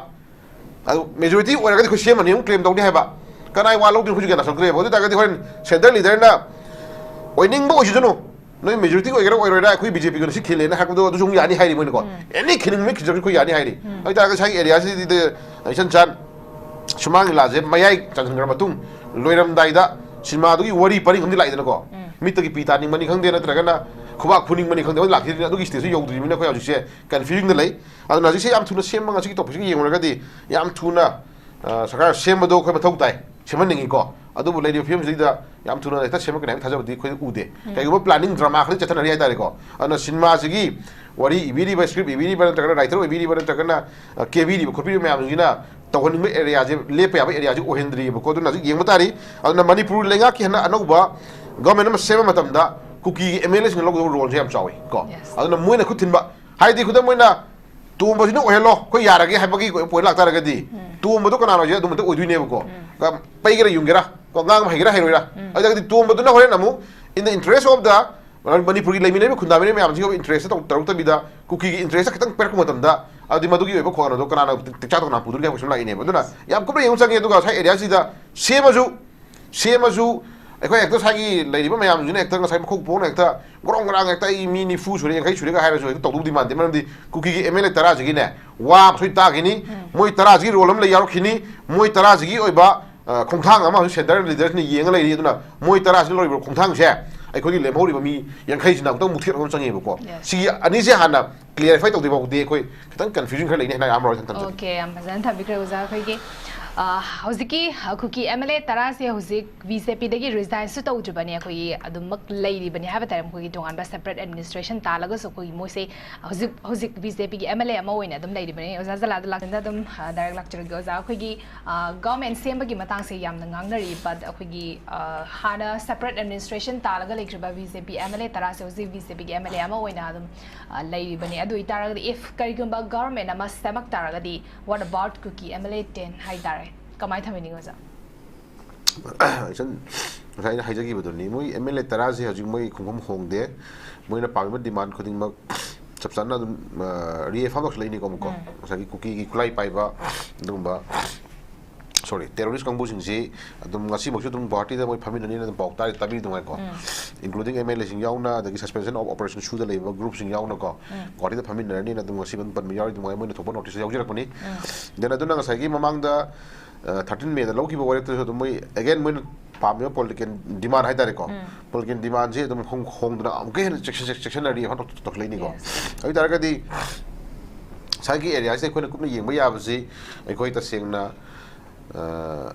ꯑꯗꯨ ꯃꯦꯖꯣꯔꯤꯇꯤ ꯑꯣꯏꯔꯒꯗꯤ ꯑꯩꯈꯣꯏ ꯁꯦꯝꯃꯅꯤ ꯑꯃꯨꯛ ꯀ꯭ꯂꯦꯝ ꯇꯧꯅꯤ ꯍꯥꯏꯕ, ꯀꯅꯥꯏ ꯋꯥ ꯂꯧꯗꯣꯏꯅꯣ ꯑꯩꯈꯣꯏꯁꯨ ꯒ꯭ꯌꯥꯟ ꯇꯥꯁꯜꯂꯛꯇ꯭ꯔꯦꯕ꯫ ꯑꯗꯨ ꯑꯣꯏ ꯇꯥꯔꯒꯗꯤ ꯍꯣꯔꯦꯟ ꯁꯦꯟꯇꯔ ꯂꯤꯗꯔꯅ ꯑꯣꯏꯅꯤꯡꯕ ꯑꯣꯏꯁꯤꯁꯅꯨ, ꯅꯣꯏ ꯃꯦꯖꯣꯔꯤꯇꯤ ꯑꯣꯏꯒꯦꯔꯥ ꯑꯣꯏꯔꯣꯏꯔꯥ, ꯑꯩꯈꯣꯏ ꯕꯤ ꯖꯦ ꯄꯤꯒꯤꯅ ꯁꯤ ꯈꯤꯜꯂꯦꯅ ꯍꯥꯏꯕꯗꯣ ꯑꯗꯨꯁꯨ ꯑꯃꯨꯛ ꯌꯥꯅꯤ ꯍꯥꯏꯔꯤ ꯃꯣꯏꯅꯀꯣ꯫ ꯑꯦꯅꯤ ꯈꯤꯅꯤꯡ ꯅꯨꯃꯤꯠ ꯈꯤꯜꯂꯁꯨ ꯑꯩꯈꯣꯏ ꯌꯥꯅꯤ ꯍꯥꯏꯔꯤ꯫ ꯑꯗꯨ ꯑꯣꯏꯇꯥꯔꯒꯗꯤ ꯉꯁꯥꯏꯒꯤ ꯑꯦꯔꯤꯌꯥꯁꯤꯗ ꯏꯆꯟ ꯆꯥꯟ ꯁꯨꯃꯥꯡ ꯂꯤꯂꯥꯁꯦ ꯃꯌꯥꯏ ꯆꯟꯁꯤꯟꯈ꯭ꯔ ꯃꯇꯨꯡ, ꯂꯣꯏꯔꯝꯗꯥꯏꯗ ꯁꯤꯅꯦꯃꯥꯗꯨꯒꯤ ꯋꯥꯔꯤ ꯄꯔꯤꯡ ꯑꯃꯗꯤ ꯂꯥꯛꯏꯗꯅꯀꯣ꯫ ꯃꯤꯠꯇꯒꯤ ꯄꯤ ꯇꯥꯅꯤꯡꯕꯅꯤ ꯈꯪꯗꯦ, ꯅꯠꯇ꯭ꯔꯒꯅ ꯈꯨꯕꯥꯛ ꯈꯨꯅꯤꯡꯕꯅꯤ ꯈꯪꯗꯦ, ꯍꯣꯏ ꯂꯥꯛꯈꯤꯗ꯭ꯔꯤꯅꯤ, ꯑꯗꯨꯒꯤ stage ꯁꯨ ꯌꯧꯗ꯭ꯔꯤꯕꯅꯤꯅ ꯑꯩꯈꯣꯏ ꯍꯧꯖꯤꯛꯁꯦ confusing ꯗ ꯂꯩ꯫ ꯑꯗꯨꯅ ꯍꯧꯖꯤꯛꯁꯦ ꯌꯥꯝ ꯊꯨꯅ ꯁꯦꯝꯕ, ꯉꯁꯤꯒꯤ topic ꯁꯤꯒ ꯌꯦꯡꯉꯨꯔꯒꯗꯤ ꯌꯥꯝ ꯊꯨꯅ ꯑ, ꯁꯔꯀꯥꯔ ꯁꯦꯝꯕꯗꯣ ꯑꯩꯈꯣꯏ ꯃꯊꯧ ꯇꯥꯏ, ꯁꯦꯝꯍꯟꯅꯤꯡꯉꯤꯀꯣ꯫ ꯑꯗꯨꯕꯨ ꯂꯩꯔꯤꯕ ꯐꯤꯕꯝꯁꯤꯗ ꯌꯥꯝ ꯊꯨꯅ ꯍꯦꯛꯇ ꯁꯦꯝꯃꯛꯀꯅꯤ ꯍꯥꯏꯕ ꯊꯥꯖꯕꯗꯤ ꯑꯩꯈꯣꯏ ꯎꯗꯦ꯫ ꯀꯩꯒꯨꯝꯕ planning drama ꯈꯔ ꯆꯠꯊꯅꯔꯤ ꯍꯥꯏꯇꯥꯔꯦꯀꯣ꯫ ꯑꯗꯨꯅ ꯁꯤꯅꯦꯃꯥꯁꯤꯒꯤ ꯋꯥꯔꯤ ꯏꯕꯤꯔꯤꯕ, script ꯏꯕꯤꯔꯤꯕ ꯅꯠꯇ꯭ꯔꯒꯅ writer ꯑꯣꯏꯕꯤꯔꯤꯕ ꯅꯠꯇ꯭ꯔꯒꯅ ꯑ, ꯀꯦꯕꯤꯔꯤꯕ ꯈꯣꯠꯄꯤꯔꯤꯕ ꯃꯌꯥꯝꯁꯤꯡꯁꯤꯅ ꯇꯧꯍꯟꯅꯤꯡꯕ area ꯁꯦ, ꯂꯦꯞꯄ ꯌꯥꯕ area ꯁꯦ ꯑꯣꯏꯍꯟꯗ꯭ꯔꯤꯑꯕꯀꯣ꯫ ꯑꯗꯨꯅ ꯍꯧꯖꯤꯛ ꯌꯦꯡꯕ ꯇꯥꯔꯤ꯫ ꯑꯗꯨꯅ ꯃꯅꯤꯄꯨꯔ ꯂꯩꯉꯥꯛꯀꯤ ꯍꯟꯗꯛ ꯑꯅꯧꯕ government ꯑꯃ ꯁꯦꯝꯕ ꯃꯇꯝꯗ ꯀꯨꯀꯤꯒꯤ M L A ꯁꯤꯡꯅ ꯂꯧꯒꯗꯕ role ꯁꯦ ꯌꯥꯝ ꯆꯥꯎꯏ ꯀꯣ꯫ Yes. ꯑꯗꯨꯅ ꯃꯣꯏꯅ ꯈꯨꯠ ꯊꯤꯟꯕ ꯍꯥꯏꯗꯤ, ꯈꯨꯗꯝ ꯑꯣꯏꯅ, ꯇꯣꯝꯕꯁꯤꯅ ꯑꯣꯏꯍꯜꯂꯣ, ꯑꯩꯈꯣꯏ ꯌꯥꯔꯒꯦ ꯍꯥꯏꯕꯒꯤ point ꯂꯥꯛꯇꯥꯔꯒꯗꯤ, ꯇꯣꯝꯕꯗꯣ ꯀꯅꯥꯅꯣ ꯍꯥꯏꯁꯦ ꯑꯗꯨꯝ ꯑꯣꯏꯗꯣꯏꯅꯦꯕꯀꯣ꯫ ꯀ-, ꯄꯩꯒꯦꯔꯥ ꯌꯨꯡꯒꯦꯔꯥ, ꯀꯣ, ꯉꯥꯡꯕ ꯍꯩꯒꯦꯔꯥ ꯍꯩꯔꯣꯏꯔꯥ, ꯑꯗꯨꯗꯤ ꯇꯣꯝꯕꯗꯨꯅ ꯍꯣꯔꯦꯟ ꯑꯃꯨꯛ in the interest of the ꯃꯅꯤꯄꯨꯔꯒꯤ ꯂꯩꯃꯤꯟꯅꯔꯤꯕ ꯈꯨꯟꯗꯥꯃꯤꯟꯅꯔꯤꯕ ꯃꯌꯥꯝꯁꯤꯒꯤ interest ꯇꯧ-, ꯇꯧꯔꯛꯇꯕꯤꯗ ꯀꯨꯀꯤꯒꯤ interest ꯈꯤꯇꯪ ꯄꯤꯔꯛꯄ ꯃꯇꯝꯗ, ꯑꯗꯨꯗꯤ ꯃꯗꯨꯒꯤ ꯑꯣꯏꯕ ꯈꯣꯡꯒꯥꯡ ꯑꯗꯣ ꯀꯅꯥꯅ ꯇꯦꯛꯆꯥꯗ ꯀꯅꯥ ꯄꯨꯗꯣꯔꯤꯒꯦ ꯍꯥꯏꯕ ꯀꯣꯏꯁꯟ ꯂꯥꯛꯏꯅꯦꯕ꯫ ꯑꯗꯨꯅ ꯌꯥꯝ ꯀꯨꯞꯅ ꯌꯦꯡꯕ ꯆꯪꯉꯦ꯫ ꯑꯗꯨꯒ ꯉꯁꯥꯏ area ꯁꯤꯗ ꯁꯦꯝꯃꯁꯨ, ꯁꯦꯝꯃꯁꯨ ꯑꯩꯈꯣꯏ ꯍꯦꯛꯇ ꯉꯁꯥꯏꯒꯤ ꯂꯩꯔꯤꯕ ꯃꯌꯥꯝꯁꯤꯅ ꯍꯦꯛꯇ ꯉꯁꯥꯏ ꯃꯈꯣꯡ ꯄꯣꯛꯅ ꯍꯦꯛꯇ ꯒ꯭ꯔꯣꯡ ꯒ꯭ꯔꯥꯡ ꯍꯦꯛꯇ "ꯑꯩ ꯃꯤ ꯅꯤꯐꯨ ꯁꯨꯔꯦ, ꯌꯥꯡꯈꯩ ꯁꯨꯔꯦꯒ" ꯍꯥꯏꯔꯁꯨ ꯍꯦꯛꯇ ꯇꯧꯗꯧꯗꯤ ꯃꯥꯟꯗꯦ꯫ ꯃꯔꯝꯗꯤ ꯀꯨꯀꯤꯒꯤ M L A ꯇꯔꯥꯁꯤꯒꯤꯅꯦ, ꯋꯥ ꯑꯃ ꯁꯣꯏ ꯇꯥꯈꯤꯅꯤ, ꯃꯣꯏ ꯇꯔꯥꯁꯤꯒꯤ role ꯑꯃ ꯂꯩ ꯌꯥꯎꯔꯛꯈꯤꯅꯤ, ꯃꯣꯏ ꯇꯔꯥꯁꯤꯒꯤ ꯑꯣꯏꯕ, ꯑ, ꯈꯣꯡꯊꯥꯡ ꯑꯃ ꯍꯧꯖꯤꯛ centre leader ꯁꯤꯅ ꯌꯦꯡꯉ ꯂꯩꯔꯤ꯫ ꯑꯗꯨꯅ ꯃꯣꯏ ꯇꯔꯥꯁꯤꯅ ꯂꯧꯔꯤꯕ ꯈꯣꯡꯊꯥꯡꯁꯦ ꯑꯩꯈꯣꯏꯒꯤ ꯂꯦꯝꯍꯧꯔꯤꯕ ꯃꯤ ꯌꯥꯡꯈꯩꯁꯤꯅ ꯑꯃꯨꯛꯇꯪ ꯃꯨꯊꯤꯔꯛꯄ ꯑꯃ ꯆꯪꯉꯦꯕꯀꯣ꯫ Yes. ꯁꯤꯒꯤ ꯑꯅꯤꯁꯦ ꯍꯥꯟꯅ clarify ꯇꯧꯗ꯭ꯔꯤ ꯐꯥꯎꯕꯗꯤ ꯑꯩꯈꯣꯏ ꯈꯤꯇꯪ confusion ꯈꯔ ꯂꯩꯅꯤ ꯍꯥꯏꯅ ꯑꯌꯥꯝꯕ ꯋꯥꯔꯣꯏ ꯊꯝꯖꯒꯦ꯫ Okay, ꯌꯥꯝ ꯐꯖꯅ ꯊꯝꯕꯤꯈ꯭ꯔꯦ ꯑꯣꯖꯥ꯫ ꯑꯩꯈꯣꯏꯒꯤ, ꯑ, ꯍꯧꯖꯤꯛꯀꯤ, ꯑ, ꯀꯨꯀꯤ M L A ꯇꯔꯥꯁꯦ ꯍꯧꯖꯤꯛ B J P ꯗꯒꯤ resign ꯁꯨ ꯇꯧꯗ꯭ꯔꯤꯕꯅꯤ, ꯑꯩꯈꯣꯏꯒꯤ ꯑꯗꯨꯃꯛ ꯂꯩꯔꯤꯕꯅꯤ ꯍꯥꯏꯕ ꯇꯥꯔꯦ꯫ ꯃꯈꯣꯏꯒꯤ ꯇꯣꯉꯥꯟꯕ separate administration ꯇꯥꯜꯂꯒꯁꯨ ꯑꯩꯈꯣꯏꯒꯤ ꯃꯣꯏꯁꯦ ꯍꯧꯖꯤꯛ, ꯍꯧꯖꯤꯛ B J P ꯒꯤ M L A ꯑꯃ ꯑꯣꯏꯅ ꯑꯗꯨꯝ ꯂꯩꯔꯤꯕꯅꯤ꯫ ꯑꯣꯖꯥ ꯖꯂꯥꯜꯗ ꯂꯥꯛꯆꯗ ꯑꯗꯨꯝ, ꯑ, direct ꯂꯥꯛꯆꯔꯒꯦ꯫ ꯑꯣꯖꯥ, ꯑꯩꯈꯣꯏꯒꯤ, ꯑ, government ꯁꯦꯝꯕꯒꯤ ꯃꯇꯥꯡꯁꯦ ꯌꯥꯝꯅ ꯉꯥꯡꯅꯔꯤ, but ꯑꯩꯈꯣꯏꯒꯤ, ꯑ, ꯍꯥꯟꯅ separate administration ꯇꯥꯜꯂꯒ ꯂꯩꯈ꯭ꯔꯤꯕ B J P M L A ꯇꯔꯥꯁꯦ ꯍꯧꯖꯤꯛ B J P ꯒꯤ M L A ꯑꯃ ꯑꯣꯏꯅ ꯑꯗꯨꯝ, ꯑ, ꯂꯩꯔꯤꯕꯅꯤ꯫ ꯑꯗꯨ ꯑꯣꯏꯇꯥꯔꯒꯗꯤ if ꯀꯔꯤꯒꯨꯝꯕ government ꯑꯃ ꯁꯦꯝꯃꯛ ꯇꯥꯔꯒꯗꯤ, what about Kuki M L A ten ꯍꯥꯏꯇꯥꯔꯦ? ꯀꯃꯥꯏꯅ ꯊꯝꯕꯤꯅꯤꯡꯉꯤ ꯑꯣꯖꯥ? ꯏꯆꯟ, ꯉꯁꯥꯏ ꯑꯩꯅ ꯍꯥꯏꯖꯈꯤꯕꯗꯨꯅꯤ, ꯃꯣꯏ M L A ꯇꯔꯥꯁꯦ ꯍꯧꯖꯤꯛ ꯃꯣꯏ ꯈꯣꯡꯐꯝ ꯍꯣꯡꯗꯦ꯫ ꯃꯣꯏꯅ ꯄꯥꯝꯃꯤꯕ demand ꯈꯨꯗꯤꯡꯃꯛ ꯆꯞ ꯆꯥꯅ ꯑꯗꯨꯝ, ꯑ, reaffirm ꯇꯧꯁꯤꯜꯂꯛꯏꯅꯤꯀꯣ ꯑꯃꯨꯛꯀꯣ꯫ ꯎꯝ꯫ ꯉꯁꯥꯏꯒꯤ ꯀꯨꯀꯤꯒꯤ ꯈꯨꯠꯂꯥꯏ ꯄꯥꯏꯕ ꯑꯗꯨꯒꯨꯝꯕ, sorry, terrorist ꯀꯥꯡꯕꯨꯁꯤꯡꯁꯤ ꯑꯗꯨꯝ ꯉꯁꯤꯃꯛꯁꯨ ꯑꯗꯨꯝ ꯒꯨꯋꯥꯍꯥꯇꯤꯗ ꯃꯣꯏ ꯐꯝꯃꯤꯟꯅꯅꯤꯅ ꯑꯗꯨꯝ ꯄꯥꯎ ꯇꯥꯔꯤ, ꯇꯥꯕꯤꯔꯤ ꯑꯗꯨꯃꯥꯏꯀꯣ꯫ ꯎꯝ꯫ Including M L A ꯁꯤꯡ ꯌꯥꯎꯅ, ꯑꯗꯒꯤ suspension of operation ꯁꯨꯗ ꯂꯩꯕ group ꯁꯤꯡ ꯌꯥꯎꯅꯀꯣ, ꯎꯝ꯫ ꯒꯨꯋꯥꯍꯥꯇꯤꯗ ꯐꯝꯃꯤꯟꯅꯔꯅꯤꯅ ꯑꯗꯨꯝ ꯉꯁꯤ ꯑꯗꯨꯝ ꯄꯟꯕ ꯌꯥꯎꯔꯤ ꯑꯗꯨꯃꯥꯏꯅ ꯃꯣꯏꯅ ꯊꯣꯛꯄ notice ꯌꯥꯎꯖꯔꯛꯄꯅꯤ꯫ ꯎꯝ꯫ Then ꯑꯗꯨꯅ ꯉꯁꯥꯏꯒꯤ ꯃꯃꯥꯡꯗ, ꯑ, thirteen May ꯗ ꯂꯧꯈꯤꯕ ꯋꯥꯔꯦꯞꯇꯁꯨ ꯑꯗꯨꯝ ꯃꯣꯏ, again, ꯃꯣꯏꯅ ꯄꯥꯝꯃꯤꯕ ꯄꯣꯂꯤꯇꯤꯀꯦꯜ ꯗꯤꯃꯥꯟ ꯍꯥꯏꯇꯥꯔꯦꯀꯣ, ꯄꯣꯂꯤꯇꯤꯀꯦꯜ ꯗꯤꯃꯥꯟꯁꯦ ꯑꯗꯨꯝ ꯍꯣꯡ- ꯍꯣꯡꯗꯅ ꯑꯃꯨꯛꯀ ꯍꯦꯟꯅ ꯆꯦꯛꯁꯤꯟ- ꯆꯦꯛꯁꯤꯟꯅꯔꯤ ꯍꯥꯏꯅ ꯇꯧꯈꯠꯂꯛꯏꯅꯤꯀꯣ꯫ ꯑꯗꯨ ꯑꯣꯏ ꯇꯥꯔꯒꯗꯤ ꯉꯁꯥꯏꯒꯤ ꯑꯦꯔꯤꯌꯥꯁꯤꯗ ꯑꯩꯈꯣꯏꯅ ꯀꯨꯞꯅ ꯌꯦꯡꯕ ꯌꯥꯕꯁꯤ, ꯑꯩꯈꯣꯏ ꯇꯁꯦꯡꯅ, ꯑ,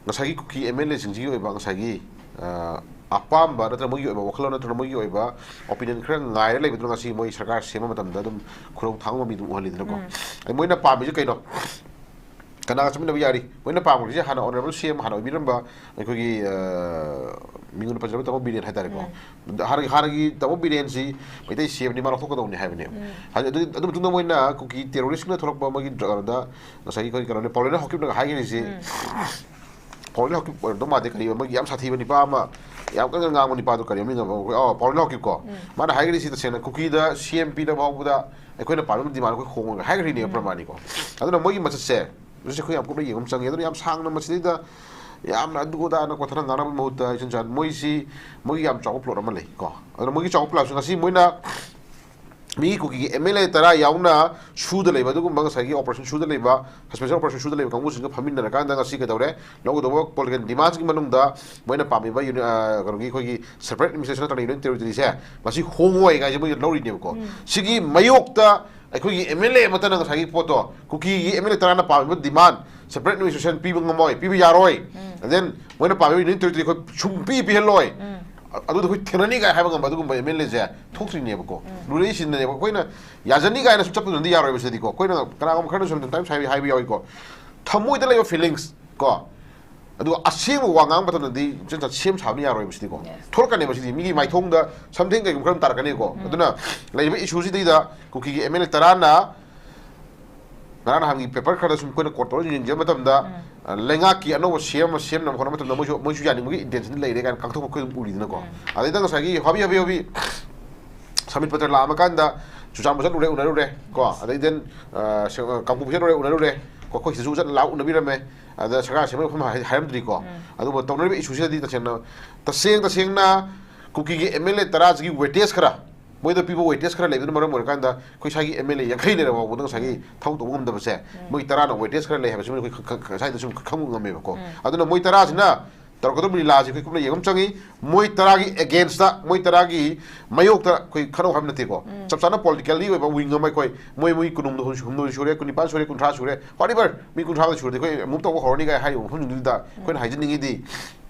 ꯉꯁꯥꯏꯒꯤ ꯀꯨꯀꯤ ꯑꯦꯝ ꯑꯦꯜ ꯑꯦꯁꯤꯡꯁꯤꯒꯤ ꯑꯣꯏꯕ ꯉꯁꯥꯏꯒꯤ, ꯑ, ꯑꯄꯥꯝꯕ ꯅꯠꯇ꯭ꯔꯒ ꯃꯣꯏꯒꯤ ꯑꯣꯏꯕ ꯋꯥꯈꯜꯂꯣꯟ ꯅꯠꯇ꯭ꯔꯒ ꯃꯣꯏꯒꯤ ꯑꯣꯏꯕ ꯑꯣꯄꯤꯅꯤꯌꯟ ꯈꯔ ꯉꯥꯏꯔ ꯂꯩꯕꯗꯨꯅ ꯉꯁꯤ ꯃꯣꯏ ꯁꯔꯀꯥꯔ ꯁꯦꯝꯕ ꯃꯇꯝꯗ ꯑꯗꯨꯝ ꯈꯨꯗꯣꯡ ꯊꯥꯡꯕ ꯃꯤꯗꯨ ꯎꯍꯜꯂꯤꯗꯅꯀꯣ꯫ ꯑꯗꯩ ꯃꯣꯏꯅ ꯄꯥꯝꯃꯤꯁꯦ ꯀꯩꯅꯣ? ꯀꯅꯥꯒ ꯆꯠꯃꯤꯟꯅꯕ ꯌꯥꯔꯤ? ꯃꯣꯏꯅ ꯄꯥꯝꯃꯤꯁꯦ ꯍꯥꯟꯅ ꯑꯣꯅꯔꯦꯕꯜ ꯁꯤ ꯑꯦꯝ ꯍꯥꯟꯅ ꯑꯣꯏꯕꯤꯔꯝꯕ ꯑꯩꯈꯣꯏꯒꯤ, ꯑ, ꯃꯤꯡ ꯑꯣꯏꯅ ꯄꯟꯖꯔꯕ ꯇꯥꯃꯣ ꯕꯤꯔꯦꯟ ꯍꯥꯏꯇꯥꯔꯦꯀꯣ꯫ ꯍꯥꯟꯅꯒꯤ, ꯍꯥꯟꯅꯒꯤ ꯇꯥꯃꯣ ꯕꯤꯔꯦꯟꯁꯤ ꯃꯩꯇꯩ ꯁꯤ ꯑꯦꯝꯅꯤ, ꯃꯥ ꯂꯧꯊꯣꯛꯀꯗꯧꯅꯤ ꯍꯥꯏꯕꯅꯦꯕ꯫ ꯍꯥꯏꯗꯤ ꯑꯗꯨ, ꯑꯗꯨ ꯃꯇꯨꯡꯗ ꯃꯣꯏꯅ ꯀꯨꯀꯤ ꯇꯦꯔꯣꯔꯤꯁꯁꯤꯡꯅ ꯊꯣꯛꯂꯛꯄ ꯃꯣꯏꯒꯤ ꯗ꯭ꯔ-, ꯀꯩꯅꯣꯗ ꯉꯁꯥꯏꯒꯤ ꯑꯩꯈꯣꯏ ꯀꯩꯅꯣꯅꯦ, ꯄꯥꯎꯂꯦꯅ ꯍꯥꯎꯀꯤꯞꯅꯒ ꯍꯥꯏꯈꯤꯔꯤꯁꯤ, ꯄꯥꯎꯂꯦꯅ ꯍꯥꯎꯀꯤꯞ ꯑꯣꯏꯔꯝꯗꯧ ꯃꯥꯟꯗꯦ, ꯀꯔꯤ ꯑꯃꯒꯤ ꯌꯥꯝ ꯁꯥꯊꯤꯕ ꯅꯤꯄꯥ ꯑꯃ, ꯌꯥꯝ ꯀꯟꯅ ꯉꯥꯡꯕ ꯅꯤꯄꯥꯗꯣ, ꯀꯔꯤ ꯃꯃꯤꯡ ꯑꯃ, ꯑꯩꯈꯣꯏ, ꯑꯣ, ꯄꯥꯎꯂꯦꯅ ꯍꯥꯎꯀꯤꯞꯀꯣ꯫ ꯃꯥꯅ ꯍꯥꯏꯈ꯭ꯔꯤꯁꯤ ꯇꯁꯦꯡꯅ ꯀꯨꯀꯤꯗ ꯁꯤ ꯑꯦꯝ ꯄꯤꯗ ꯐꯥꯎꯕꯗ ꯑꯩꯈꯣꯏꯅ ꯄꯥꯝꯃꯤꯕ ꯗꯤꯃꯥꯟ ꯑꯩꯈꯣꯏ ꯍꯣꯡꯉꯒ ꯍꯥꯏꯈ꯭ꯔꯤꯅꯦꯕ ꯄ꯭ꯔꯃꯥꯅꯤꯀꯣ꯫ ꯑꯗꯨꯅ ꯃꯣꯏꯒꯤ ꯃꯆꯠꯁꯦ, ꯃꯁꯤꯁꯦ ꯑꯩꯈꯣꯏ ꯌꯥꯝ ꯀꯨꯞꯅ ꯌꯦꯡꯕ ꯑꯃ ꯆꯪꯉꯦ꯫ ꯑꯗꯨꯅ ꯌꯥꯝ ꯁꯥꯡꯅ ꯃꯁꯤꯗꯩꯗ ꯌꯥꯝꯅ ꯑꯗꯨ ꯑꯗꯥꯅ ꯀꯣꯊꯅ ꯉꯥꯡꯅꯕꯒꯤ ꯃꯍꯨꯠꯇ, ꯏꯆꯟ ꯆꯟ-, ꯃꯣꯏꯁꯤ ꯃꯣꯏꯒꯤ ꯌꯥꯝ ꯆꯥꯎꯕ ꯄ꯭ꯂꯣꯠ ꯑꯃ ꯂꯩ ꯀꯣ꯫ ꯑꯗꯨꯅ ꯃꯣꯏꯒꯤ ꯆꯥꯎꯕ ꯄ꯭ꯂꯣꯠꯁꯦ ꯉꯁꯤ ꯃꯣꯏꯅ ꯃꯤꯒꯤ ꯀꯨꯀꯤꯒꯤ ꯑꯦꯝ ꯑꯦꯜ ꯑꯦ ꯇꯔꯥ ꯌꯥꯎꯅ ꯁꯨꯗ ꯂꯩꯕ ꯑꯗꯨꯒꯨꯝꯕ, ꯉꯁꯥꯏꯒꯤ ꯑꯣꯄꯔꯦꯁꯟ ꯁꯨꯗ ꯂꯩꯕ, ꯁꯁꯄꯦꯟꯁꯟ ꯑꯣꯄꯔꯦꯁꯟ ꯁꯨꯗ ꯂꯩꯕ ꯀꯥꯡꯕꯨꯁꯤꯡꯒ ꯐꯝꯃꯤꯟꯅꯔꯀꯥꯟꯗ ꯉꯁꯤ ꯀꯩꯗꯧꯔꯦ? ꯂꯧꯒꯗꯧꯕ ꯄꯣꯂꯤꯇꯤꯀꯦꯜ ꯗꯤꯃꯥꯟꯁꯀꯤ ꯃꯅꯨꯡꯗ ꯃꯣꯏꯅ ꯄꯥꯝꯃꯤꯕ ꯌꯨꯅꯤ-, ꯑ, ꯀꯩꯅꯣꯒꯤ ꯑꯩꯈꯣꯏꯒꯤ ꯁꯦꯄꯔꯦꯠ ꯑꯦꯗꯃꯤꯅꯤꯁꯇ꯭ꯔꯦꯁꯟ ꯅꯠꯇ꯭ꯔꯒ ꯌꯨꯅꯤꯌꯟ ꯇꯦꯔꯤꯇꯣꯔꯤꯁꯦ ꯃꯁꯤ ꯍꯣꯡꯉꯣꯏ ꯀꯥꯏꯁꯦ ꯃꯣꯏ ꯂꯧꯔꯤꯅꯦꯕꯀꯣ꯫ ꯁꯤꯒꯤ ꯃꯥꯌꯣꯛꯇ ꯑꯩꯈꯣꯏꯒꯤ ꯑꯦꯝ ꯑꯦꯜ ꯑꯦ ꯑꯃꯠꯇꯅ ꯉꯁꯥꯏꯒꯤ ꯄꯣꯠꯇꯣ, ꯀꯨꯀꯤꯒꯤ ꯑꯦꯝ ꯑꯦꯜ ꯑꯦ ꯇꯔꯥꯅ ꯄꯥꯝꯃꯤꯕ ꯗꯤꯃꯥꯟ, ꯁꯦꯄꯔꯦꯠ ꯑꯦꯗꯃꯤꯅꯤꯁꯇ꯭ꯔꯦꯁꯟ ꯄꯤꯕ ꯉꯝꯃꯣꯏ, ꯄꯤꯕ ꯌꯥꯔꯣꯏ, then ꯃꯣꯏꯅ ꯄꯥꯝꯃꯤꯕ ꯌꯨꯅꯤꯌꯟ ꯇꯦꯔꯤꯇꯣꯔꯤ ꯑꯩꯈꯣꯏ ꯁꯨꯡꯄꯤ ꯄꯤꯍꯜꯂꯣꯏ, ꯑꯗꯨꯗ ꯑꯩꯈꯣꯏ ꯊꯦꯡꯅꯅꯤ ꯀꯥꯏ ꯍꯥꯏꯕ ꯉꯝꯕ ꯑꯗꯨꯒꯨꯝꯕ ꯑꯦꯝ ꯑꯦꯜ ꯑꯦꯁꯦ ꯊꯣꯛꯇ꯭ꯔꯤꯅꯦꯕꯀꯣ꯫ ꯂꯨꯔꯛꯏꯁꯤꯅꯅꯦꯕ, ꯑꯩꯈꯣꯏꯅ ꯌꯥꯖꯅꯤ ꯀꯥꯏꯅ ꯁꯨꯝ ꯆꯠꯄꯗꯨꯅꯗꯤ ꯌꯥꯔꯣꯏꯕ ꯁꯤꯗꯗꯤꯀꯣ꯫ ꯑꯩꯈꯣꯏꯅ ꯀꯅꯥꯒꯨꯝꯕ ꯈꯔꯅ ꯁꯝꯇꯥꯏꯝꯁ ꯍꯥꯏꯕ, ꯍꯥꯏꯕ ꯌꯥꯎꯏꯀꯣ, ꯊꯃꯣꯏꯗ ꯂꯩꯕ ꯐꯤꯂꯤꯡꯁ ꯀꯣ, ꯑꯗꯨꯒ ꯑꯁꯦꯡꯕ ꯋꯥ ꯉꯥꯡꯕ ꯃꯇꯝꯗꯗꯤ ꯏꯆꯟ ꯆꯟ ꯁꯦꯝ ꯁꯥꯕꯅ ꯌꯥꯔꯣꯏꯕ ꯁꯤꯗꯤꯀꯣ꯫ Yes. ꯊꯣꯛꯂꯛꯀꯅꯦꯕ ꯁꯤꯗꯤ, ꯃꯤꯒꯤ ꯃꯥꯏꯊꯣꯡꯗ ꯁꯝꯊꯦꯡ ꯀꯩꯒꯨꯝꯕ ꯈꯔ ꯑꯗꯨꯝ ꯇꯥꯔꯛꯀꯅꯤꯀꯣ꯫ ꯑꯗꯨꯅ ꯂꯩꯔꯤꯕ ꯏꯁꯨꯁꯤꯗꯩꯗ ꯀꯨꯀꯤꯒꯤ ꯑꯦꯝ ꯑꯦꯜ ꯑꯦ ꯇꯔꯥꯅ ꯉꯔꯥꯡ ꯅꯍꯥꯟꯒꯤ ꯄꯦꯄꯔ ꯈꯔꯗ ꯁꯨꯝ ꯑꯩꯈꯣꯏꯅ ꯀꯣꯠ ꯇꯧꯔ ꯌꯦꯡꯖꯕ ꯃꯇꯝꯗ, ꯑ, ꯂꯩꯉꯥꯛꯀꯤ ꯑꯅꯧꯕ ꯁꯤ ꯑꯦꯝ ꯑꯃ ꯁꯦꯝꯅꯕ ꯍꯣꯠꯅꯕ ꯃꯇꯝꯗ ꯃꯣꯏꯁꯨ, ꯃꯣꯏꯁꯨ ꯌꯥꯅꯤꯡꯕꯒꯤ ꯏꯟꯇꯦꯟꯁꯟ ꯂꯩꯔꯦ ꯀꯥꯏꯅ ꯀꯥꯡꯊꯣꯛꯄ ꯑꯩꯈꯣꯏ ꯑꯗꯨꯝ ꯎꯔꯤꯗꯅꯀꯣ꯫ ꯑꯗꯩꯗ ꯉꯁꯥꯏꯒꯤ ꯍꯣꯕꯤ ꯍꯣꯕꯤ ꯍꯣꯕꯤ ꯁꯃꯤꯠ ꯄꯇ꯭ꯔ ꯂꯥꯛꯑꯝꯃꯀꯥꯟꯗ ꯆꯨꯔꯆꯥꯟꯄꯨꯔ ꯆꯠꯂꯨꯔꯦ, ꯎꯅꯔꯨꯔꯦ ꯀꯣ꯫ ꯑꯗꯩ then, ꯑ, ꯁ-, ꯑ, ꯀꯥꯡꯄꯣꯛꯄꯤ ꯆꯠꯂꯨꯔꯦ, ꯎꯅꯔꯨꯔꯦ ꯀꯣ꯫ ꯑꯩꯈꯣꯏ ꯁꯤꯗꯁꯨ ꯆꯠꯂ ꯂꯥꯛꯑ ꯎꯅꯕꯤꯔꯝꯃꯦ꯫ ꯑꯗ ꯁꯔꯀꯥꯔ ꯁꯦꯝꯕꯒꯤ ꯃꯐꯝ ꯍꯥꯏ-, ꯍꯥꯏꯔꯝꯗ꯭ꯔꯤꯀꯣ꯫ ꯑꯗꯨꯕꯨ ꯇꯧꯅꯔꯤꯕ ꯏꯁꯨꯁꯤꯗꯗꯤ ꯇꯁꯦꯡꯅ, ꯇꯁꯦꯡ ꯇꯁꯦꯡꯅ ꯀꯨꯀꯤꯒꯤ ꯑꯦꯝ ꯑꯦꯜ ꯑꯦ ꯇꯔꯥꯁꯤꯒꯤ ꯋꯦꯇꯦꯖ ꯈꯔ, ꯃꯣꯏꯗ ꯄꯤꯕ ꯋꯦꯇꯦꯖ ꯈꯔ ꯂꯩꯕꯗꯨꯅ ꯃꯔꯝ ꯑꯣꯏꯔꯀꯥꯟꯗ ꯑꯩꯈꯣꯏ ꯁ꯭ꯋꯥꯏꯒꯤ ꯑꯦꯝ ꯑꯦꯜ ꯑꯦ ꯌꯥꯡꯈꯩ ꯂꯩꯔꯕ ꯐꯥꯎꯕꯗ ꯉꯁꯥꯏꯒꯤ ꯊꯕꯛ ꯇꯧꯕ ꯉꯝꯗꯕꯁꯦ, ꯃꯣꯏ ꯇꯔꯥꯅ ꯋꯦꯇꯦꯖ ꯈꯔ ꯂꯩ ꯍꯥꯏꯕꯁꯤ ꯑꯩꯈꯣꯏ ꯈ-, ꯈ-, ꯉꯁꯥꯏꯗ ꯁꯨꯝ ꯈꯪꯕ ꯉꯝꯃꯦꯕꯀꯣ꯫ ꯑꯗꯨꯅ ꯃꯣꯏ ꯇꯔꯥꯁꯤꯅ ꯇꯧꯔꯛꯀꯗꯧꯔꯤꯕ ꯂꯤꯂꯥꯁꯤ ꯑꯩꯈꯣꯏ ꯀꯨꯞꯅ ꯌꯦꯡꯕ ꯑꯃ ꯆꯪꯉꯤ꯫ ꯃꯣꯏ ꯇꯔꯥꯒꯤ against ꯇ, ꯃꯣꯏ ꯇꯔꯥꯒꯤ ꯃꯥꯌꯣꯛꯇ ꯑꯩꯈꯣꯏ ꯈꯟꯅꯧ ꯍꯥꯏꯕ ꯅꯠꯇꯦꯀꯣ꯫ ꯆꯞ ꯆꯥꯅ politically ꯑꯣꯏꯕ wing ꯑꯃ ꯑꯩꯈꯣꯏ, ꯃꯣꯏ, ꯃꯣꯏ ꯀꯨꯟꯍꯨꯝꯗꯣꯏ, ꯍꯨꯝꯗꯣꯏ ꯁꯨꯔꯦ, ꯀꯨꯟꯅꯤꯄꯥꯟ ꯁꯨꯔꯦ, ꯀꯨꯟꯊ꯭ꯔꯥ ꯁꯨꯔꯦ, whatever, ꯃꯤ ꯀꯨꯟꯊ꯭ꯔꯥ ꯁꯨꯔꯗꯤ ꯑꯩꯈꯣꯏ move ꯇꯧꯕ ꯍꯧꯔꯅꯤ ꯀꯥꯏ ꯍꯥꯏꯔꯤꯕ ꯃꯐꯝꯁꯤꯡꯗꯨꯗ ꯑꯩꯈꯣꯏꯅ ꯍꯥꯏꯖꯅꯤꯡꯉꯤꯗꯤ,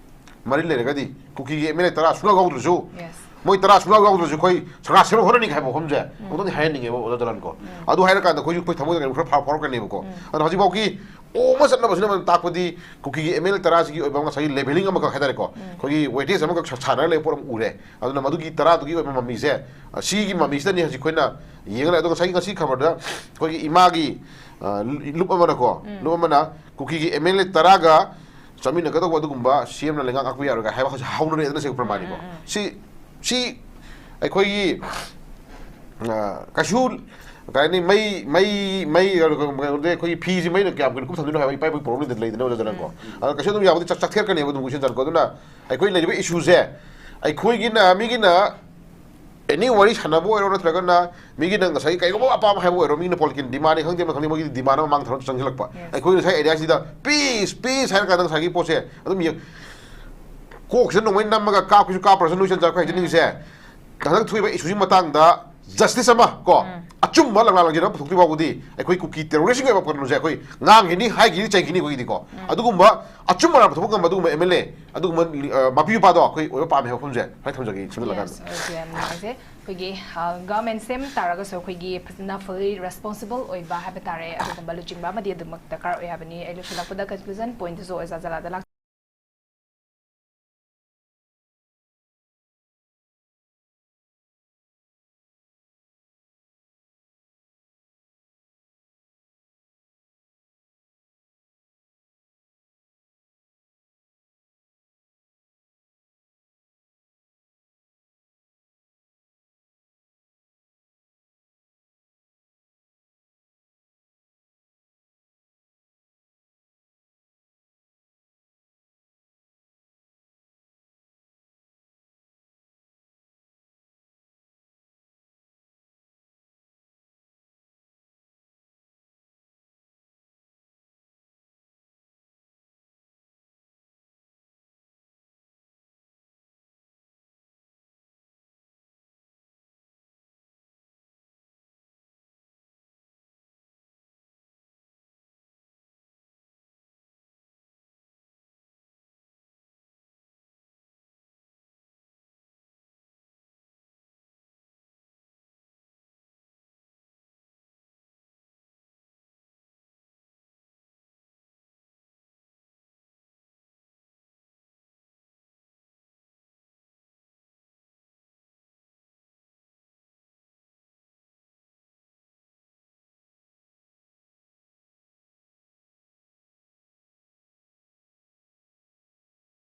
ꯃꯔꯤ ꯂꯩꯔꯒꯗꯤ ꯀꯨꯀꯤꯒꯤ M L A ꯇꯔꯥ ꯁꯨꯡꯌꯥꯎ ꯌꯥꯎꯗ꯭ꯔꯁꯨ, Yes. ꯃꯣꯏ ꯇꯔꯥ ꯁꯨꯡꯌꯥꯎ ꯌꯥꯎꯗ꯭ꯔꯁꯨ ꯑꯩꯈꯣꯏ ꯁꯔꯀꯥꯔ ꯁꯦꯝꯕ ꯍꯣꯠꯅꯅꯤ ꯍꯥꯏꯕ ꯋꯥꯐꯝꯁꯦ ꯑꯃꯨꯛꯇꯪꯗꯤ ꯍꯥꯏꯍꯟꯅꯤꯡꯉꯦꯕ, ꯑꯣꯖꯥ ꯖꯂꯥꯟ ꯀꯣ꯫ ꯑꯗꯨ ꯍꯥꯏꯔꯀꯥꯟꯗ ꯑꯩꯈꯣꯏꯁꯨ ꯑꯩꯈꯣꯏ ꯊꯃꯣꯏꯗ ꯀꯩꯅꯣ ꯈꯔ ꯐꯥꯎ-, ꯐꯥꯎꯔꯛꯀꯅꯦꯕꯀꯣ꯫ ꯑꯗꯣ ꯍꯧꯖꯤꯛꯐꯥꯎꯒꯤ ꯑꯣ ꯑꯃ ꯆꯠꯅꯕꯁꯤꯅ ꯃꯔꯝ ꯇꯥꯛꯄꯗꯤ ꯀꯨꯀꯤꯒꯤ M L A ꯇꯔꯥꯁꯤꯒꯤ ꯑꯣꯏꯕ ꯉꯁꯥꯏꯒꯤ levelling ꯑꯃꯈꯛ ꯍꯥꯏꯇꯥꯔꯦꯀꯣ, ꯑꯩꯈꯣꯏꯒꯤ weightage ꯑꯃꯈꯛ ꯁꯥ-, ꯁꯥꯟꯅꯔ ꯂꯩꯕ ꯄꯣꯠ ꯑꯃ ꯎꯔꯦ꯫ ꯑꯗꯨꯅ ꯃꯗꯨꯒꯤ ꯇꯔꯥꯗꯨꯒꯤ ꯑꯣꯏꯕ ꯃꯃꯤꯁꯦ, ꯑ, ꯁꯤꯒꯤ ꯃꯃꯤꯁꯤꯗꯅꯤ ꯍꯧꯖꯤꯛ ꯑꯩꯈꯣꯏꯅ ꯌꯦꯡꯉ ꯂꯩ꯫ ꯑꯗꯣ ꯉꯁꯥꯏꯒꯤ ꯉꯁꯤ ꯈꯕꯔꯗ ꯑꯩꯈꯣꯏꯒꯤ ꯏꯃꯥꯒꯤ, ꯑ, ꯂꯨꯞ ꯑꯃꯅꯀꯣ, ꯂꯨꯞ ꯑꯃꯅ ꯀꯨꯀꯤꯒꯤ M L A ꯇꯔꯥꯒ ꯆꯥꯃꯤꯟꯅꯒꯗꯧꯕ ꯑꯗꯨꯒꯨꯝꯕ C M ꯅ ꯂꯩꯉꯥꯛ ꯉꯥꯛꯄ ꯌꯥꯔꯣꯏ ꯀꯥꯏ ꯍꯥꯏꯕ ꯍꯧꯖꯤꯛ ꯍꯧꯅꯔꯦꯗꯅ, ꯁꯤ ꯄ꯭ꯔꯃꯥꯟꯅꯤꯀꯣ꯫ ꯁꯤ, ꯁꯤ ꯑꯩꯈꯣꯏꯒꯤ, ꯑ, ꯀꯩꯁꯨ ꯀꯩ ꯍꯥꯏꯅꯤ, ꯃꯩ, ꯃꯩ, ꯃꯩ, ꯀꯩꯅꯣꯗꯤ ꯑꯩꯈꯣꯏꯒꯤ ꯐꯤꯁꯤ ꯃꯩꯅ ꯀꯌꯥꯝ ꯀꯨꯏꯅ ꯀꯨꯞ ꯊꯝꯗꯣꯏꯅꯣ ꯍꯥꯏꯕ ꯏꯄꯥ ꯏꯄꯨꯒꯤ problem ꯂꯩꯗꯅ, ꯑꯣꯖꯥ ꯖꯂꯥꯟ ꯀꯣ꯫ ꯑꯗꯣ ꯀꯩꯁꯨ ꯑꯗꯨꯝ ꯌꯥꯕꯨꯗꯤ ꯆꯥꯛ-, ꯆꯥꯛꯊꯦꯛꯀꯅꯦꯕ ꯑꯗꯨꯝ ꯏꯆꯟ ꯆꯟ ꯀꯣ꯫ ꯑꯗꯨꯅ ꯑꯩꯈꯣꯏ ꯂꯩꯔꯤꯕ issue ꯁꯦ, ꯑꯩꯈꯣꯏꯒꯤꯅ, ꯃꯤꯒꯤꯅ any ꯋꯥꯔꯤ ꯁꯥꯟꯅꯕ ꯑꯣꯏꯔꯣ, ꯅꯠꯇ꯭ꯔꯒꯅ ꯃꯤꯒꯤꯅ ꯉꯁꯥꯏꯒꯤ ꯀꯩꯒꯨꯝꯕ ꯑꯄꯥꯝꯕ ꯍꯥꯏꯕ ꯑꯣꯏꯔꯣ, ꯃꯤꯒꯤꯅ political demand ꯅꯤ ꯈꯪꯗꯦ, ꯑꯃ ꯈꯪꯗꯦ, ꯃꯣꯏꯒꯤ demand ꯑꯃ ꯃꯥꯡ ꯊꯔ ꯆꯪꯁꯤꯜꯂꯛꯄ꯫ Yes. ꯑꯩꯈꯣꯏ ꯉꯁꯥꯏ area ꯁꯤꯗ peace, peace ꯍꯥꯏꯔ ꯀꯥꯟꯗ ꯉꯁꯥꯏꯒꯤ ꯄꯣꯠꯁꯦ ꯑꯗꯨꯝ ꯌꯦꯡ-, ꯀꯣꯛꯁꯤꯗ ꯅꯣꯡꯃꯩ ꯅꯝꯃꯒ ꯀꯥꯞꯈꯤꯁꯨ ꯀꯥꯞꯄ꯭ꯔꯁꯨ ꯅꯣꯏ ꯆꯟ ꯆꯥꯛꯈꯣꯏ ꯍꯥꯏꯖꯅꯤꯡꯉꯤꯁꯦ꯫ ꯍꯟꯗꯛ ꯊꯣꯛꯏꯕ issue ꯁꯤꯒꯤ ꯃꯇꯥꯡꯗ justice ꯑꯃ ꯀꯣ, ꯑꯆꯨꯝꯕ ꯂꯪꯂꯥ ꯂꯪꯖꯦꯜ ꯑꯃ ꯄꯨꯊꯣꯛꯇ꯭ꯔꯤ ꯐꯥꯎꯕꯗꯤ ꯑꯩꯈꯣꯏ ꯀꯨꯀꯤ terrorist ꯀꯤ ꯑꯣꯏꯕ ꯀꯩꯅꯣꯁꯦ ꯑꯩꯈꯣꯏ ꯉꯥꯡꯈꯤꯅꯤ, ꯍꯥꯏꯈꯤꯅꯤ, ꯆꯩꯈꯤꯅꯤ ꯑꯩꯈꯣꯏꯒꯤꯗꯤꯀꯣ꯫ ꯑꯗꯨꯒꯨꯝꯕ ꯑꯆꯨꯝꯕ ꯑꯔꯥꯟꯕ ꯊꯕꯛ ꯉꯝꯕ ꯑꯗꯨꯒꯨꯝꯕ M L A, ꯑꯗꯨꯒꯨꯝꯕ, ꯑ, ꯃꯄꯤ ꯃꯄꯥꯗꯣ ꯑꯩꯈꯣꯏ ꯑꯣꯏꯕ ꯄꯥꯝꯃꯦ ꯍꯥꯏꯕ ꯋꯥꯐꯝꯁꯦ ꯁꯨꯃꯥꯏꯅ ꯊꯝꯖꯒꯦ, ꯁꯤꯃ ꯂꯣꯏꯔꯀꯥꯟꯗ꯫ Yes, ꯑꯣꯀꯦ, ꯌꯥꯝ ꯅꯨꯡꯉꯥꯏꯖꯩ꯫ ꯑꯩꯈꯣꯏꯒꯤ, ꯑ, government ꯁꯦꯝ ꯇꯥꯔꯒꯁꯨ ꯑꯩꯈꯣꯏꯒꯤ ꯐꯖꯅ fully responsible ꯑꯣꯏꯕ ꯍꯥꯏꯕ ꯇꯥꯔꯦ, ꯑꯗꯨꯒꯨꯝꯕ ꯂꯨꯆꯤꯡꯕ ꯑꯃꯗꯤ ꯑꯗꯨꯃꯛ ꯗꯔꯀꯥꯔ ꯑꯣꯏ ꯍꯥꯏꯕꯅꯤ꯫ ꯑꯩ ꯂꯣꯏꯁꯤꯜꯂꯛꯄꯗ conclusion point ꯁꯨ ꯑꯣꯖꯥ ꯖꯂꯥꯟꯗ ꯂꯥꯛ-